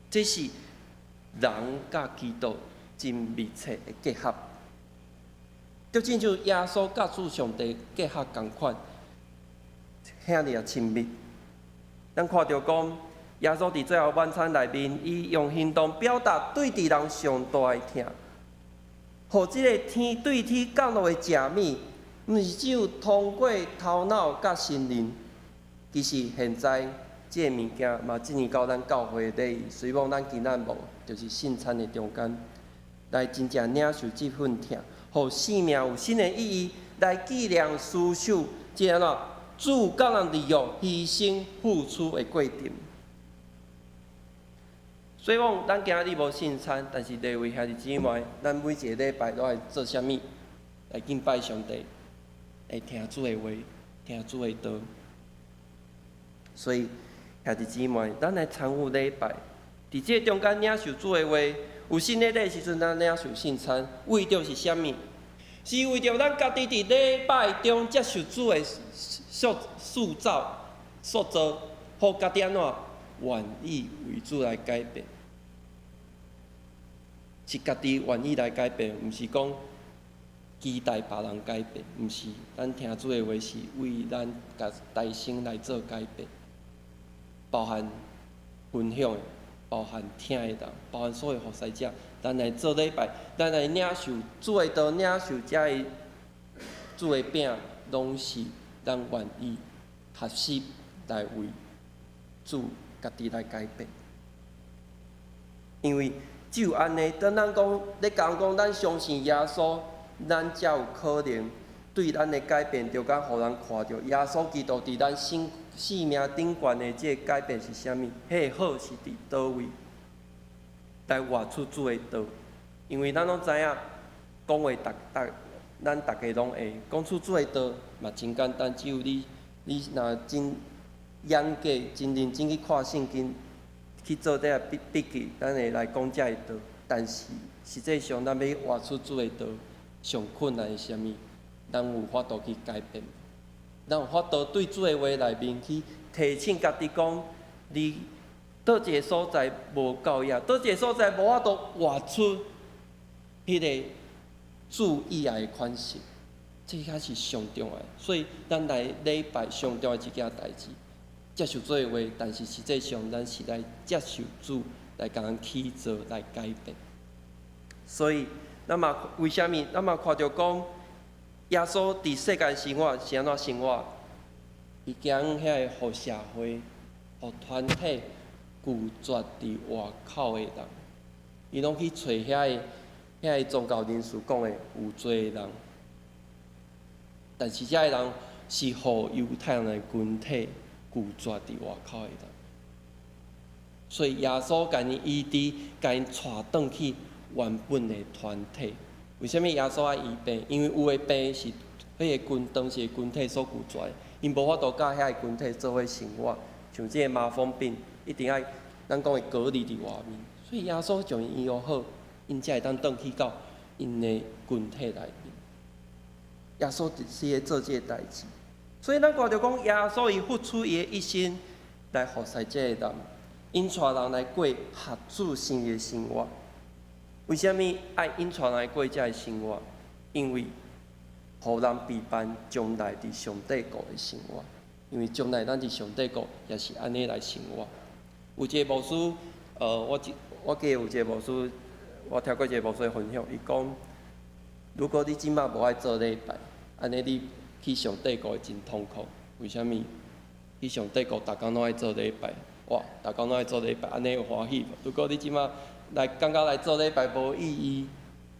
這是人佮基督真密切的結合，就親像耶穌佮主上帝結合仝款，遐爾仔親密。咱看著講，耶穌佇最後晚餐內面，伊用行動表達對佇人上大的疼，予這个天對天降落的食物，毋是只有通過頭腦佮心靈。其實現在這个物件嘛進入到咱教會禮儀，雖罔咱今仔無，就是聖餐的中間，來真正領受這份疼，予生命有新的意義，來紀念思想，這按怎主佮人立約犧牲付出的過程。雖罔咱今日無聖餐，但是各位兄弟姊妹，咱每一个禮拜攏愛做啥物？來敬拜上帝，來聽主的話，聽主的道。所以兄弟姊妹，咱來參與禮拜，佇這个中間領受主的話，有聖禮的時陣，咱領受聖餐，為著是啥物？是為著咱家己佇禮拜中接受主的塑造，予家己按怎願意為主來改變，是家己願意來改變，毋是講期待別人改變，毋是。咱聽主的話是為咱家內心來做改變，包含分享的，包含聽的人，包含所有服侍者，咱來做禮拜，咱來領受主的道，領受這个主的餅，攏是咱願意學習來為主家己來改變。因為只有按呢，當咱講咧講講咱相信耶穌，咱才有可能對咱的改變，著敢予人看著耶穌基督佇咱生命頂懸的這个改變是啥物？彼个好是佇佗位來活出主的道？因為咱攏知影，講話逐逐咱逐家攏會講出主的道嘛，真簡單，只有你若真嚴格、真認真去看聖經，去做這个筆記，咱會來講這个道。但是實際上，咱欲活出主的道，上困難是啥物？咱有法度去改變？咱有法度對主的話內面去提醒家己講，你佗一个所在無夠額，佗一个所在無法度活出彼个主意愛的款式，這才是上重要的。所以，咱來禮拜上重要的一件代誌，接受主的話，但是實際上咱是來接受主來共咱起造來改變。所以，咱嘛為啥物？咱嘛看著講，耶穌佇世間生活是按怎生活？伊行遐个予社會、予團體拒絕佇外口的人，伊攏去揣遐个宗教人士講的有罪的人。但是遮个人是予猶太人的群體拒絕佇外口的人，所以耶穌共𪜶醫治，共𪜶帶轉去原本的團體。為啥物耶穌愛醫病？因為有的病是彼个群當時的群體所拒絕的，𪜶無法度佮遐个群體做伙生活。像這个麻風病，一定愛咱講的隔離佇外面。所以耶穌將𪜶醫好，𪜶才會當轉去到𪜶的群體內面。耶穌就是咧做這个代誌，所以咱看著講耶穌伊付出伊的一生來服侍這个人，𪜶帶人來過合主心意的生活。為啥物愛𪜶帶人來過這个生活？因為予人備辦將來佇上帝國的生活。因為將來咱佇上帝國也是按呢來生活。有一个牧師，我記得有一个牧師，我聽過一个牧師的分享，伊講：如果你這擺無愛做禮拜，按呢你去上帝國會真痛苦。為啥物？去上帝國，逐工攏愛做禮拜，哇！逐工攏愛做禮拜，按呢有歡喜無？如果你這擺來感覺來做禮拜無意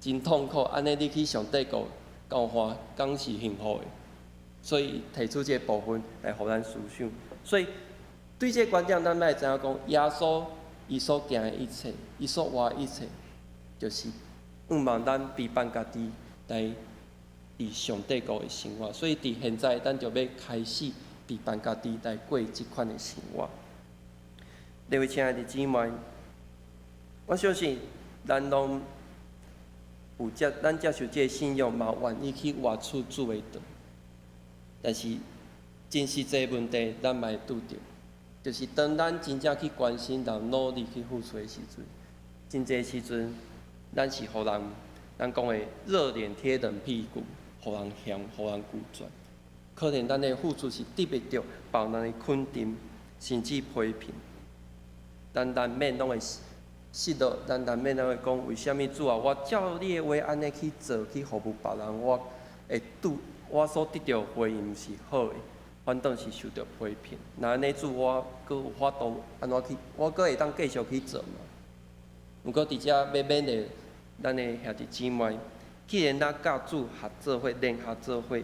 義，真痛苦，按呢你去上帝國，敢有歡，敢是幸福的？所以提出這个部分來予咱思想。所以對這个觀點，咱愛知影講，耶穌伊所行的一切，伊所活的一切，就是向望咱備辦家己來佇上帝國的生活。所以佇現在，咱就欲開始備辦家己來過這款的生活。各位親愛的姊妹，我相信咱攏有接，咱接受這个信仰，嘛願意去活出主的道。但是真實際問題，咱嘛會拄著，就是當咱真正去關心人，努力去付出的時陣，真濟時陣，咱是予人咱講的熱臉貼冷屁股，予人嫌，予人拒絕。可能咱的付出是得袂著別人的肯定，甚至批評。咱難免攏會失落，咱難免攏會講：為啥物主啊？我照你的話按呢去做，去服務別人，我會拄我所得著回應毋是好的，反倒是受著批評。若按呢主，我閣有法度按怎去？我閣會當繼續去做嗎？毋過佇遮欲勉勵咱的兄弟姊妹，既然咱佮主合做伙、聯合做伙，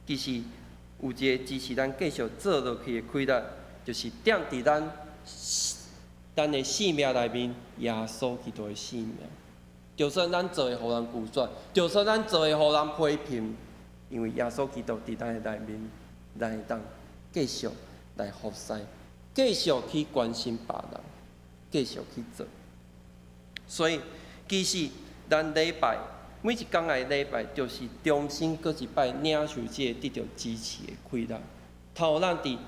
其實有一個支持咱繼續做落去的氣力，就是踮佇咱的性命內面，耶穌基督的性命。就算咱做會予人拒絕，就算咱做會予人批評，因為耶穌基督佇咱的內面，咱會當繼續來服侍，繼續去關心別人，繼續去做。所以，其實咱禮拜每一工的禮拜，就是重新閣一擺領受這個得著支持的氣力。透咱佇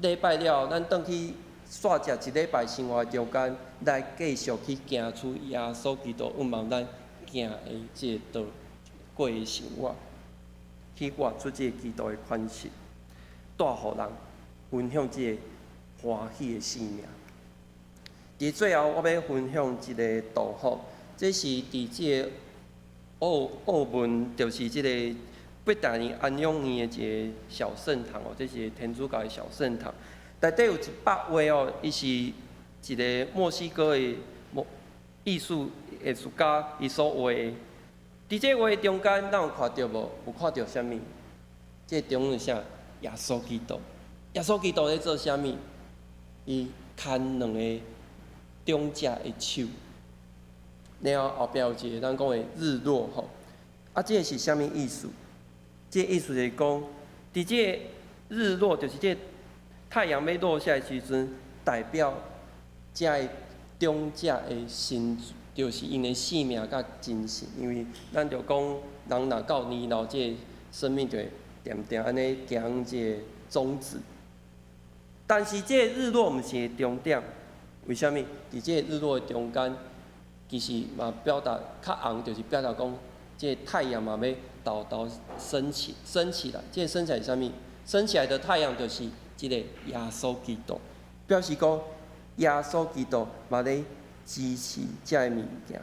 禮拜了後，咱轉去煞食一禮拜生活中間，來繼續去行出耶穌基督向望咱行的這個道過的生活，去活出這個基督的款式，帶予人分享這個歡喜的生命。佇最後，我欲分享一個圖吼，這是佇這個澳門，就是這個伯大尼安養院的一個小聖堂哦，這是天主教的小聖堂。內底有一幅畫哦，伊是一個墨西哥的藝術家伊所畫的。佇這畫中間，咱有看著無？有看著啥物？這個中間是啥？耶穌基督。耶穌基督咧做啥物？伊牽兩個長者的手，然後後壁有一個咱講的日落吼。啊，這個是啥物意思？這個意思就是講，佇這個日落，就是這個太陽欲落下的時陣，代表這个長者的身，就是𪜶的性命佮精神。因為咱著講，人若到年老，這個生命就會恬恬按呢行這个終止。但是這個日落毋是終點，為啥物？佇這個日落的中間，其實嘛表達較紅，就是表達講，這個太陽嘛欲沓沓升起，升起來。這個升起來是啥物？升起來的太陽就是這個耶穌基督，表示講耶穌基督嘛咧支持這个物件。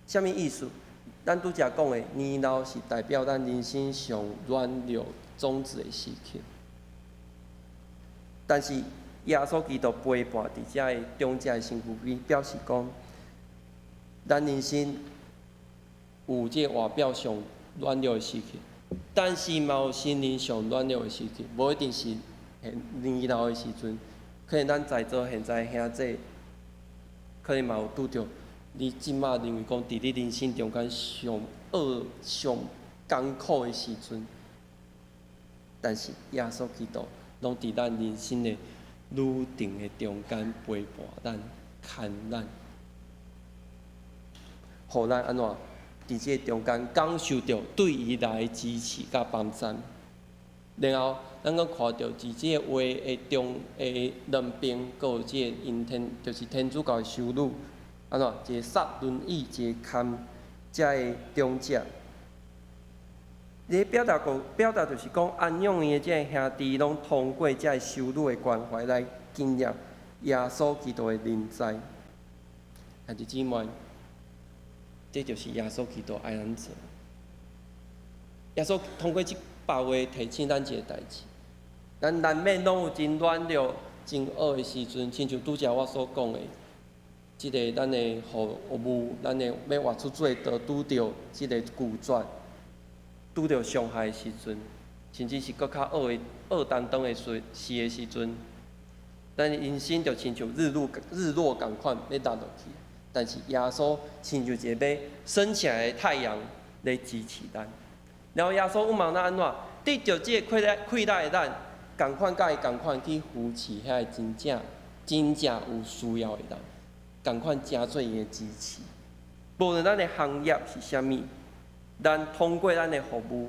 啥物意思？咱拄才講的年老是代表咱人生上軟弱種子的時刻。但是耶穌基督陪伴佇這个長者的身軀邊，表示講，咱人生有這個外表上軟弱的時刻，但是嘛有心靈上軟弱的時刻，無一定是年老的時陣，可能咱在座現在兄弟，可能嘛有拄著你這馬認為講，佇你人生中間上惡、上艱苦的時陣，但是耶穌基督攏佇咱人生的旅程的中間陪伴咱、牽咱，予咱按怎佇這個中間感受著對伊來支持佮幫贊。然後，咱閣看著佇這個畫的中的兩邊，閣有這個𪜶天，就是天主教的修女，按怎一個捒輪椅，一個牽這个長者。咧表達個表達就是講，安養院的這个兄弟攏通過這个修女的關懷來經驗耶穌基督的臨在。兄弟姊妹，這就是耶穌基督愛咱做。耶穌通過這幅畫提醒咱一個代誌：咱難免攏有真軟弱、真惡的時陣，親像拄才我所講的，這个咱的服務，咱的欲活出做道，拄著這个拒絕，拄著傷害的時陣，甚至是閣較惡的惡當當的時時的時陣，咱人生就親像日落仝款欲落落去。但是耶穌親像一個欲升起來的太陽咧支持咱。然後耶穌向望咱按怎？得著這個氣力氣力的咱，仝款佮伊仝款去扶持遐個真正真正有需要的人，仝款成做伊的支持。無論咱的行業是啥物，咱通過咱的服務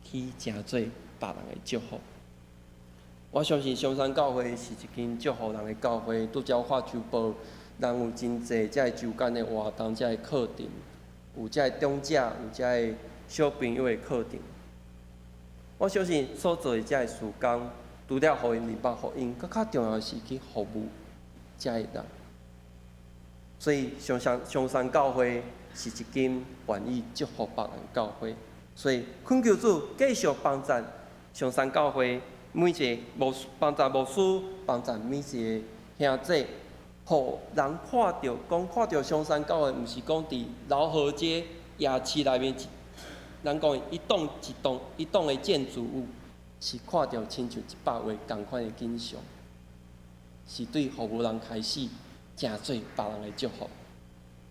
去成做別人的祝福。我相信松山教會是一間祝福人的教會。拄才我發周報，人有真濟遮个周間的活動，遮个課程，有遮个長者，有遮个小朋友的課程。我相信所做的遮个事工，除了予𪜶明白福音，閣較重要的是去服務遮个人。所以松山教會是一間願意祝福別人教會。所以懇求主繼續幫贊松山教會每一个牧幫贊牧師，幫贊每一个兄弟，予人看著，講看著松山教會，毋是講佇饒河街夜市內面一，咱講一棟一棟一棟的建築物，是看著親像一百畫仝款的景象，是對服務人開始，成做別人的祝福。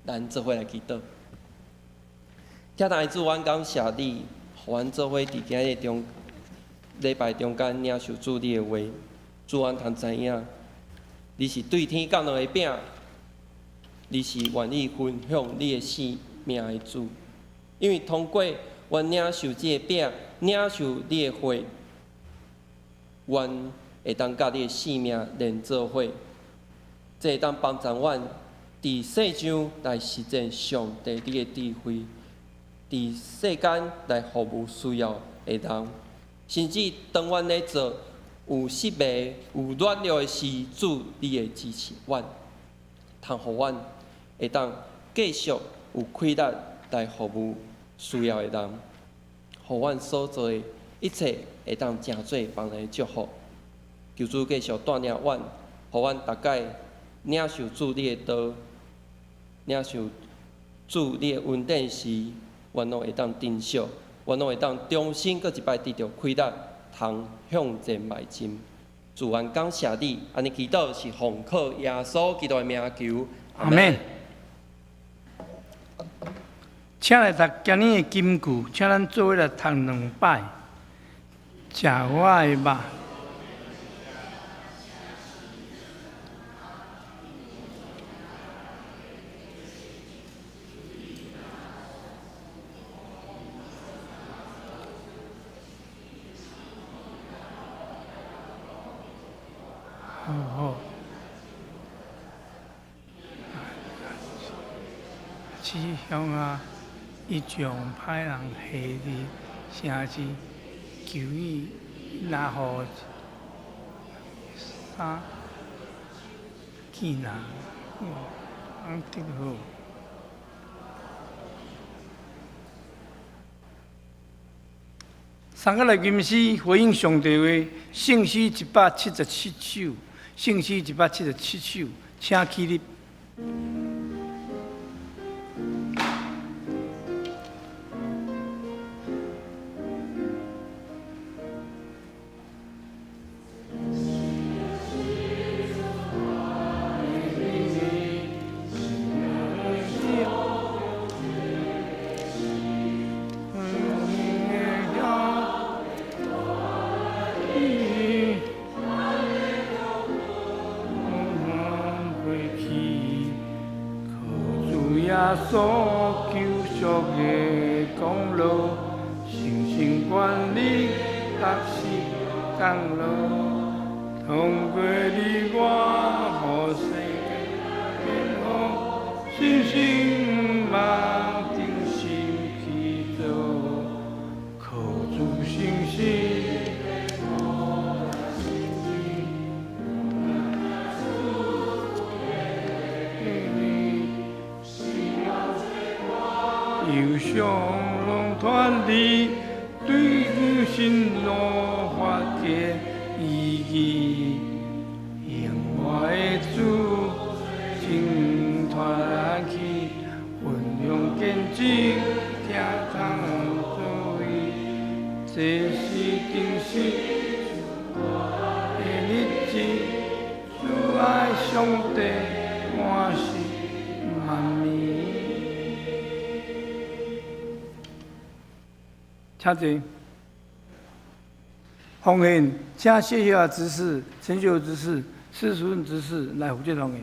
咱做伙來祈禱。親愛的主，阮感謝你，予阮做伙佇今日中禮拜中間領受主你的話。主，阮通知影，你是對天降落的餅，你是願意分享你的生命的主。因為通過阮領受這个餅，領受你的血，阮會當佮你的生命連做伙，這會當幫助阮佇世上來實踐上帝你的智慧，佇世間來服務需要的人，甚至當阮咧做有失敗、有軟弱的時，主你會支持阮，通予阮會當繼續有氣力來服務需要的人，予阮所做的一切會當成做別人的祝福。求主繼續帶領阮，予阮逐擺領受主你的道，領受主你的恩典時，阮攏會當珍惜，阮攏會當重新閣一擺得著氣力，通向前邁進。主，阮感謝你，按呢祈禱是奉靠耶穌基督的名求，阿們。請來讀今暝的金句，請咱做伙來讀兩擺。食我的肉。好好。姊兄啊，伊將歹人下佇城市，求伊若予衫見人，安得好。三個來吟詩回應上帝話，聖詩177首，聖詩177首，請起立。耶穌救贖的功勞，誠心願意達時降落，通過你我，予世界變好，信心望定心去做，靠主信心。憂傷攏脫離，對新路發現意義，永活的主，掙脫去，分享見證，聽通作為，這是真實的日子，主愛上帝，我是萬民。請坐。奉獻，請謝秀雅執事、陳秀執事、施淑潤執事來負責奉獻。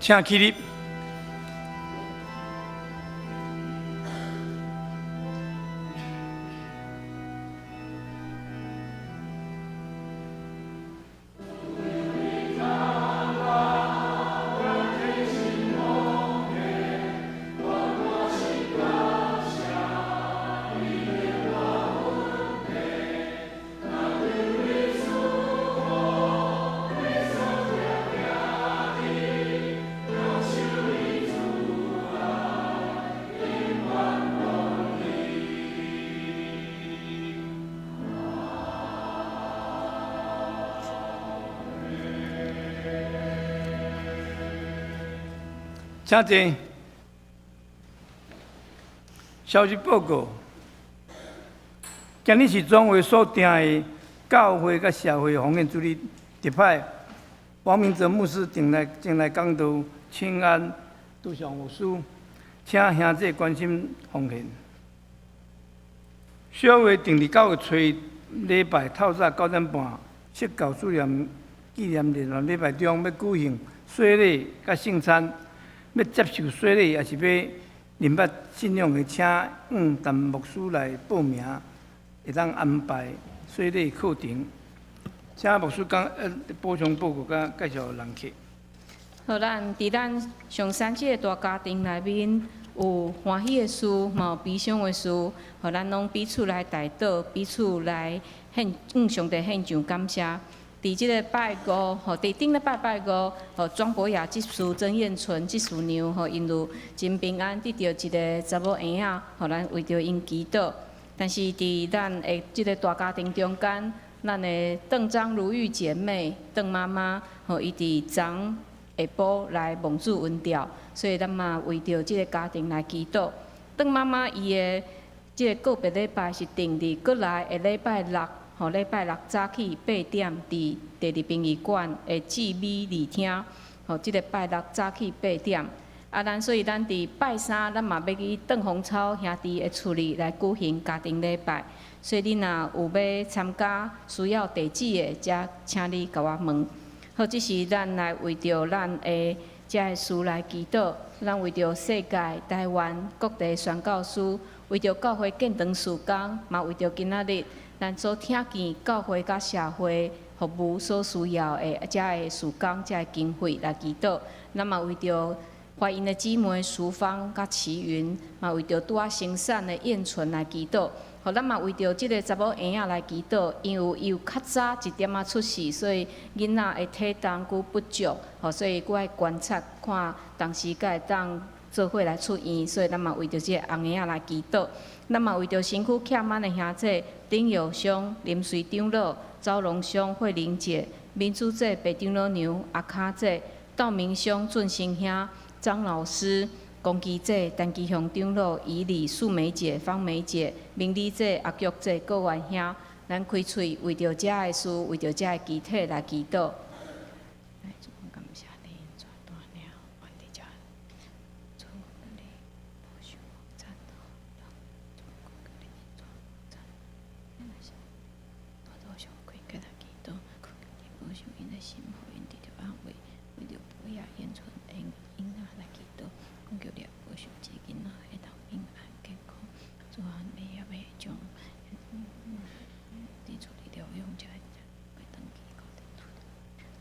請起立。請坐。消息報告，今日是總會所定的教會佮社會奉獻主日，特派王明哲牧師前來前來講道，請安拄上牧師，請兄弟關心奉獻。小會定佇9月初一禮拜透早9點半，釋教主任紀念日禮拜中欲舉行洗禮佮聖餐。欲接受洗禮，抑是欲認捌信仰的，請向陳牧師來報名，會當安排洗禮課程。請牧師講補充報告佮介紹人客。好，咱佇咱上山這个大家庭內面，有歡喜的事，嘛有悲傷的事，予咱攏彼此來代禱，彼此來獻向上帝獻上感謝。佇這个拜五，吼，佇頂禮拜拜五，吼，莊博雅執事曾燕純執事娘，吼，𪜶有真平安得著一个查某嬰仔，予咱為著𪜶祈禱。但是佇咱的這个大家庭中間，咱的鄧張如玉姐妹鄧媽媽，吼，伊佇昨下晡來望主恩召，所以咱嘛為著這个家庭來祈禱。鄧媽媽伊的這个告別禮拜是定佇閣來的禮拜六。吼，禮拜六早起8點，佇第二殯儀館的姊美二廳。吼，這个拜六早起八點。啊，咱所以咱佇拜三，咱嘛欲去鄧鴻超兄弟的厝裡來舉行家庭禮拜。所以你若有欲參加需要地址的，才請你共我問。好，這是咱來為著咱的遮个事來祈禱，咱為著世界、台灣各地宣教師，為著教會建堂事工，嘛為著今仔日咱所聽見教會佮社會服務所需要的遮个事工、遮个經費來祈禱。咱嘛為著懷孕的姊妹淑芳佮齊雲，嘛為著拄仔生產的燕純來祈禱。予咱嘛為著這个查某嬰仔來祈禱，因為伊有較早一點仔出世，所以囡仔的體重閣不足，予所以閣愛觀察看當時敢會當做伙來出院，所以咱嘛為著這個紅嬰仔來祈禱。咱嘛為著身軀欠滿的兄弟丁友兄、林瑞長老、周龍兄、慧玲姐、民主姐、白長老娘、阿卡姐、道明兄、俊生兄、張老師、龚基姐、陳基雄長老、以禮、素梅姐、方梅姐、明理姐、阿菊姐、郭元兄，咱開喙為著遮个事，為著遮个肢體來祈禱。感謝你，主帶領阮佇遮，主你保守讚，主你主讚，大多數開起來祈禱，你保守𪜶的心，予𪜶得著安慰，為著博雅燕春的囡仔來祈禱，懇求你保守這个囡仔會當平安健康，主啊，你也欲將佇厝裡療養才會轉去。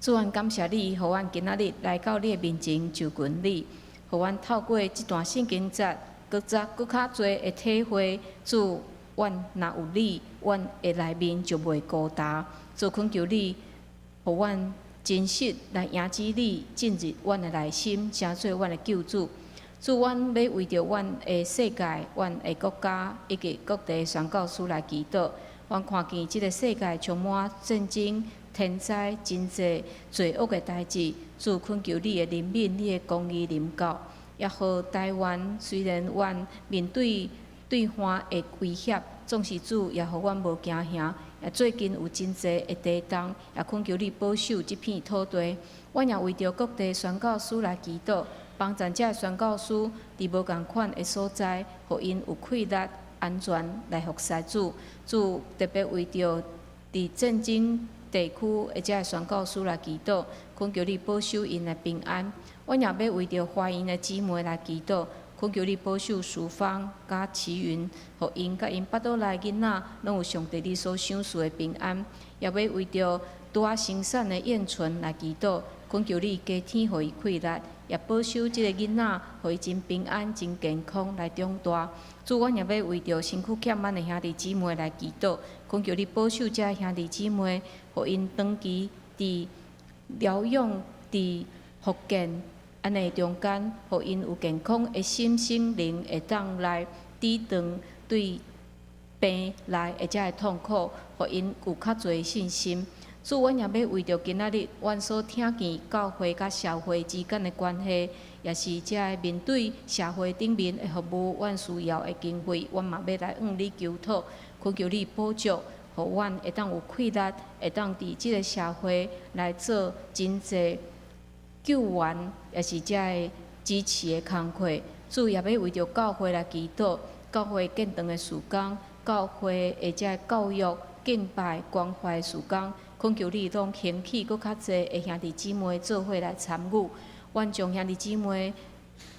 主，阮感謝你，予阮今仔日來到你的面前就近你，予阮透過這段聖經節，閣再閣較濟的體會。主，阮若有你，阮的內面就袂孤單。主，懇求你，予阮真實來迎接你進入阮的內心，成做阮的救主。主，阮欲為著阮的世界、阮的國家以及各地宣教師來祈禱。阮看見這个世界充滿戰爭、天災、真濟罪惡的代誌。主，懇求你的憐憫、你的公義臨到，也予台灣雖然阮面對對岸的威脅，總是主也予阮無驚嚇。也最近有真濟的地動，也懇求你保守這片土地。阮也為著各地宣教師來祈禱，幫助這个宣教師佇無仝款的所在，予𪜶有氣力、安全來服侍主。主特別為著佇戰爭地區的遮个宣教師來祈禱，懇求你保守𪜶的平安。阮也欲為著懷孕的姊妹來祈禱，懇求你保守淑芳佮慈雲，予𪜶佮𪜶腹肚內囡仔攏有上帝你所賞賜的平安。也欲為著拄仔生產的燕純來祈禱，懇求你加添予伊氣力，也保守這個囡仔，予伊真平安、真健康來長大。主，阮也欲為著身軀欠滿的兄弟姊妹來祈禱，懇求你保守這兄弟姊妹，予𪜶長期佇療養、佇復健按呢中間，予𪜶有健康的心、身靈，會當來抵擋對病來的這个痛苦，予𪜶有較濟信心。主，阮也欲為著今仔日阮所聽見教會佮社會之間的關係，也是這个面對社會頂面的服務，阮需要的經費，阮嘛欲來向你求討，懇求你補助，予阮會當有氣力，會當佇這个社會來做真濟救援，也是這个支持的工課。主也欲為著教會來祈禱，教會建堂的事工，教會的這个教育、敬拜、關懷事工，懇求你攏興起閣較濟的兄弟姊妹做伙來參與。阮將兄弟姊妹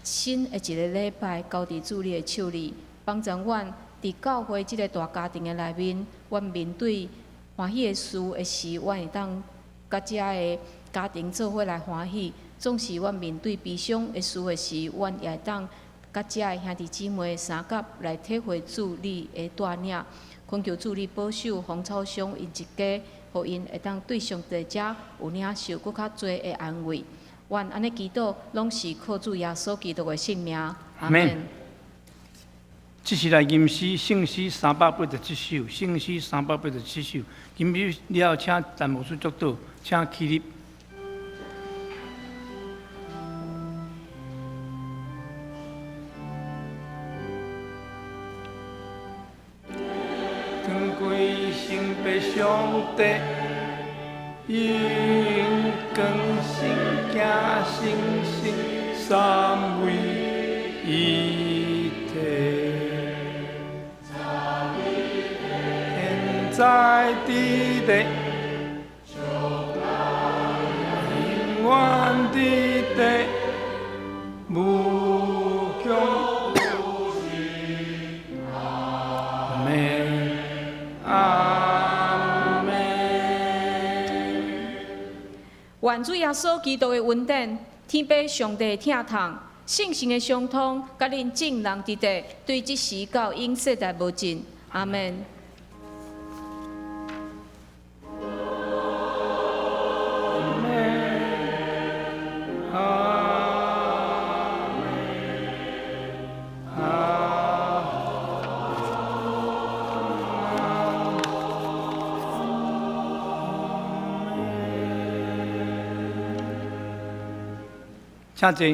新的一个禮拜交佇主你的手裡，幫助阮佇教會這个大家庭的內面，阮面對歡喜的事的時，阮會當佮遮个家庭做伙來歡喜；總是阮面對悲傷的事的時，阮也會當佮遮个兄弟姊妹相佮來體會主你的帶領。懇求主你保守洪超雄𪜶一家，予𪜶會當對上帝遮有領受閣較濟的安慰。阮按呢祈禱，攏是靠主耶穌基督的聖名。阿門。這是來吟詩，聖詩387首，聖詩三百八十七首。吟詩了後，請陳牧師祝禱，請起立。光歸聖父上帝，榮光聖子聖神三位一體。現在佇地，永遠佇地，無窮無盡。阿們，阿們。願主耶穌基督的恩典，天父上帝的疼痛，聖神的相通，佮恁眾人佇地，對這時到永世代無盡。阿們。阿們，阿們，阿們。請坐。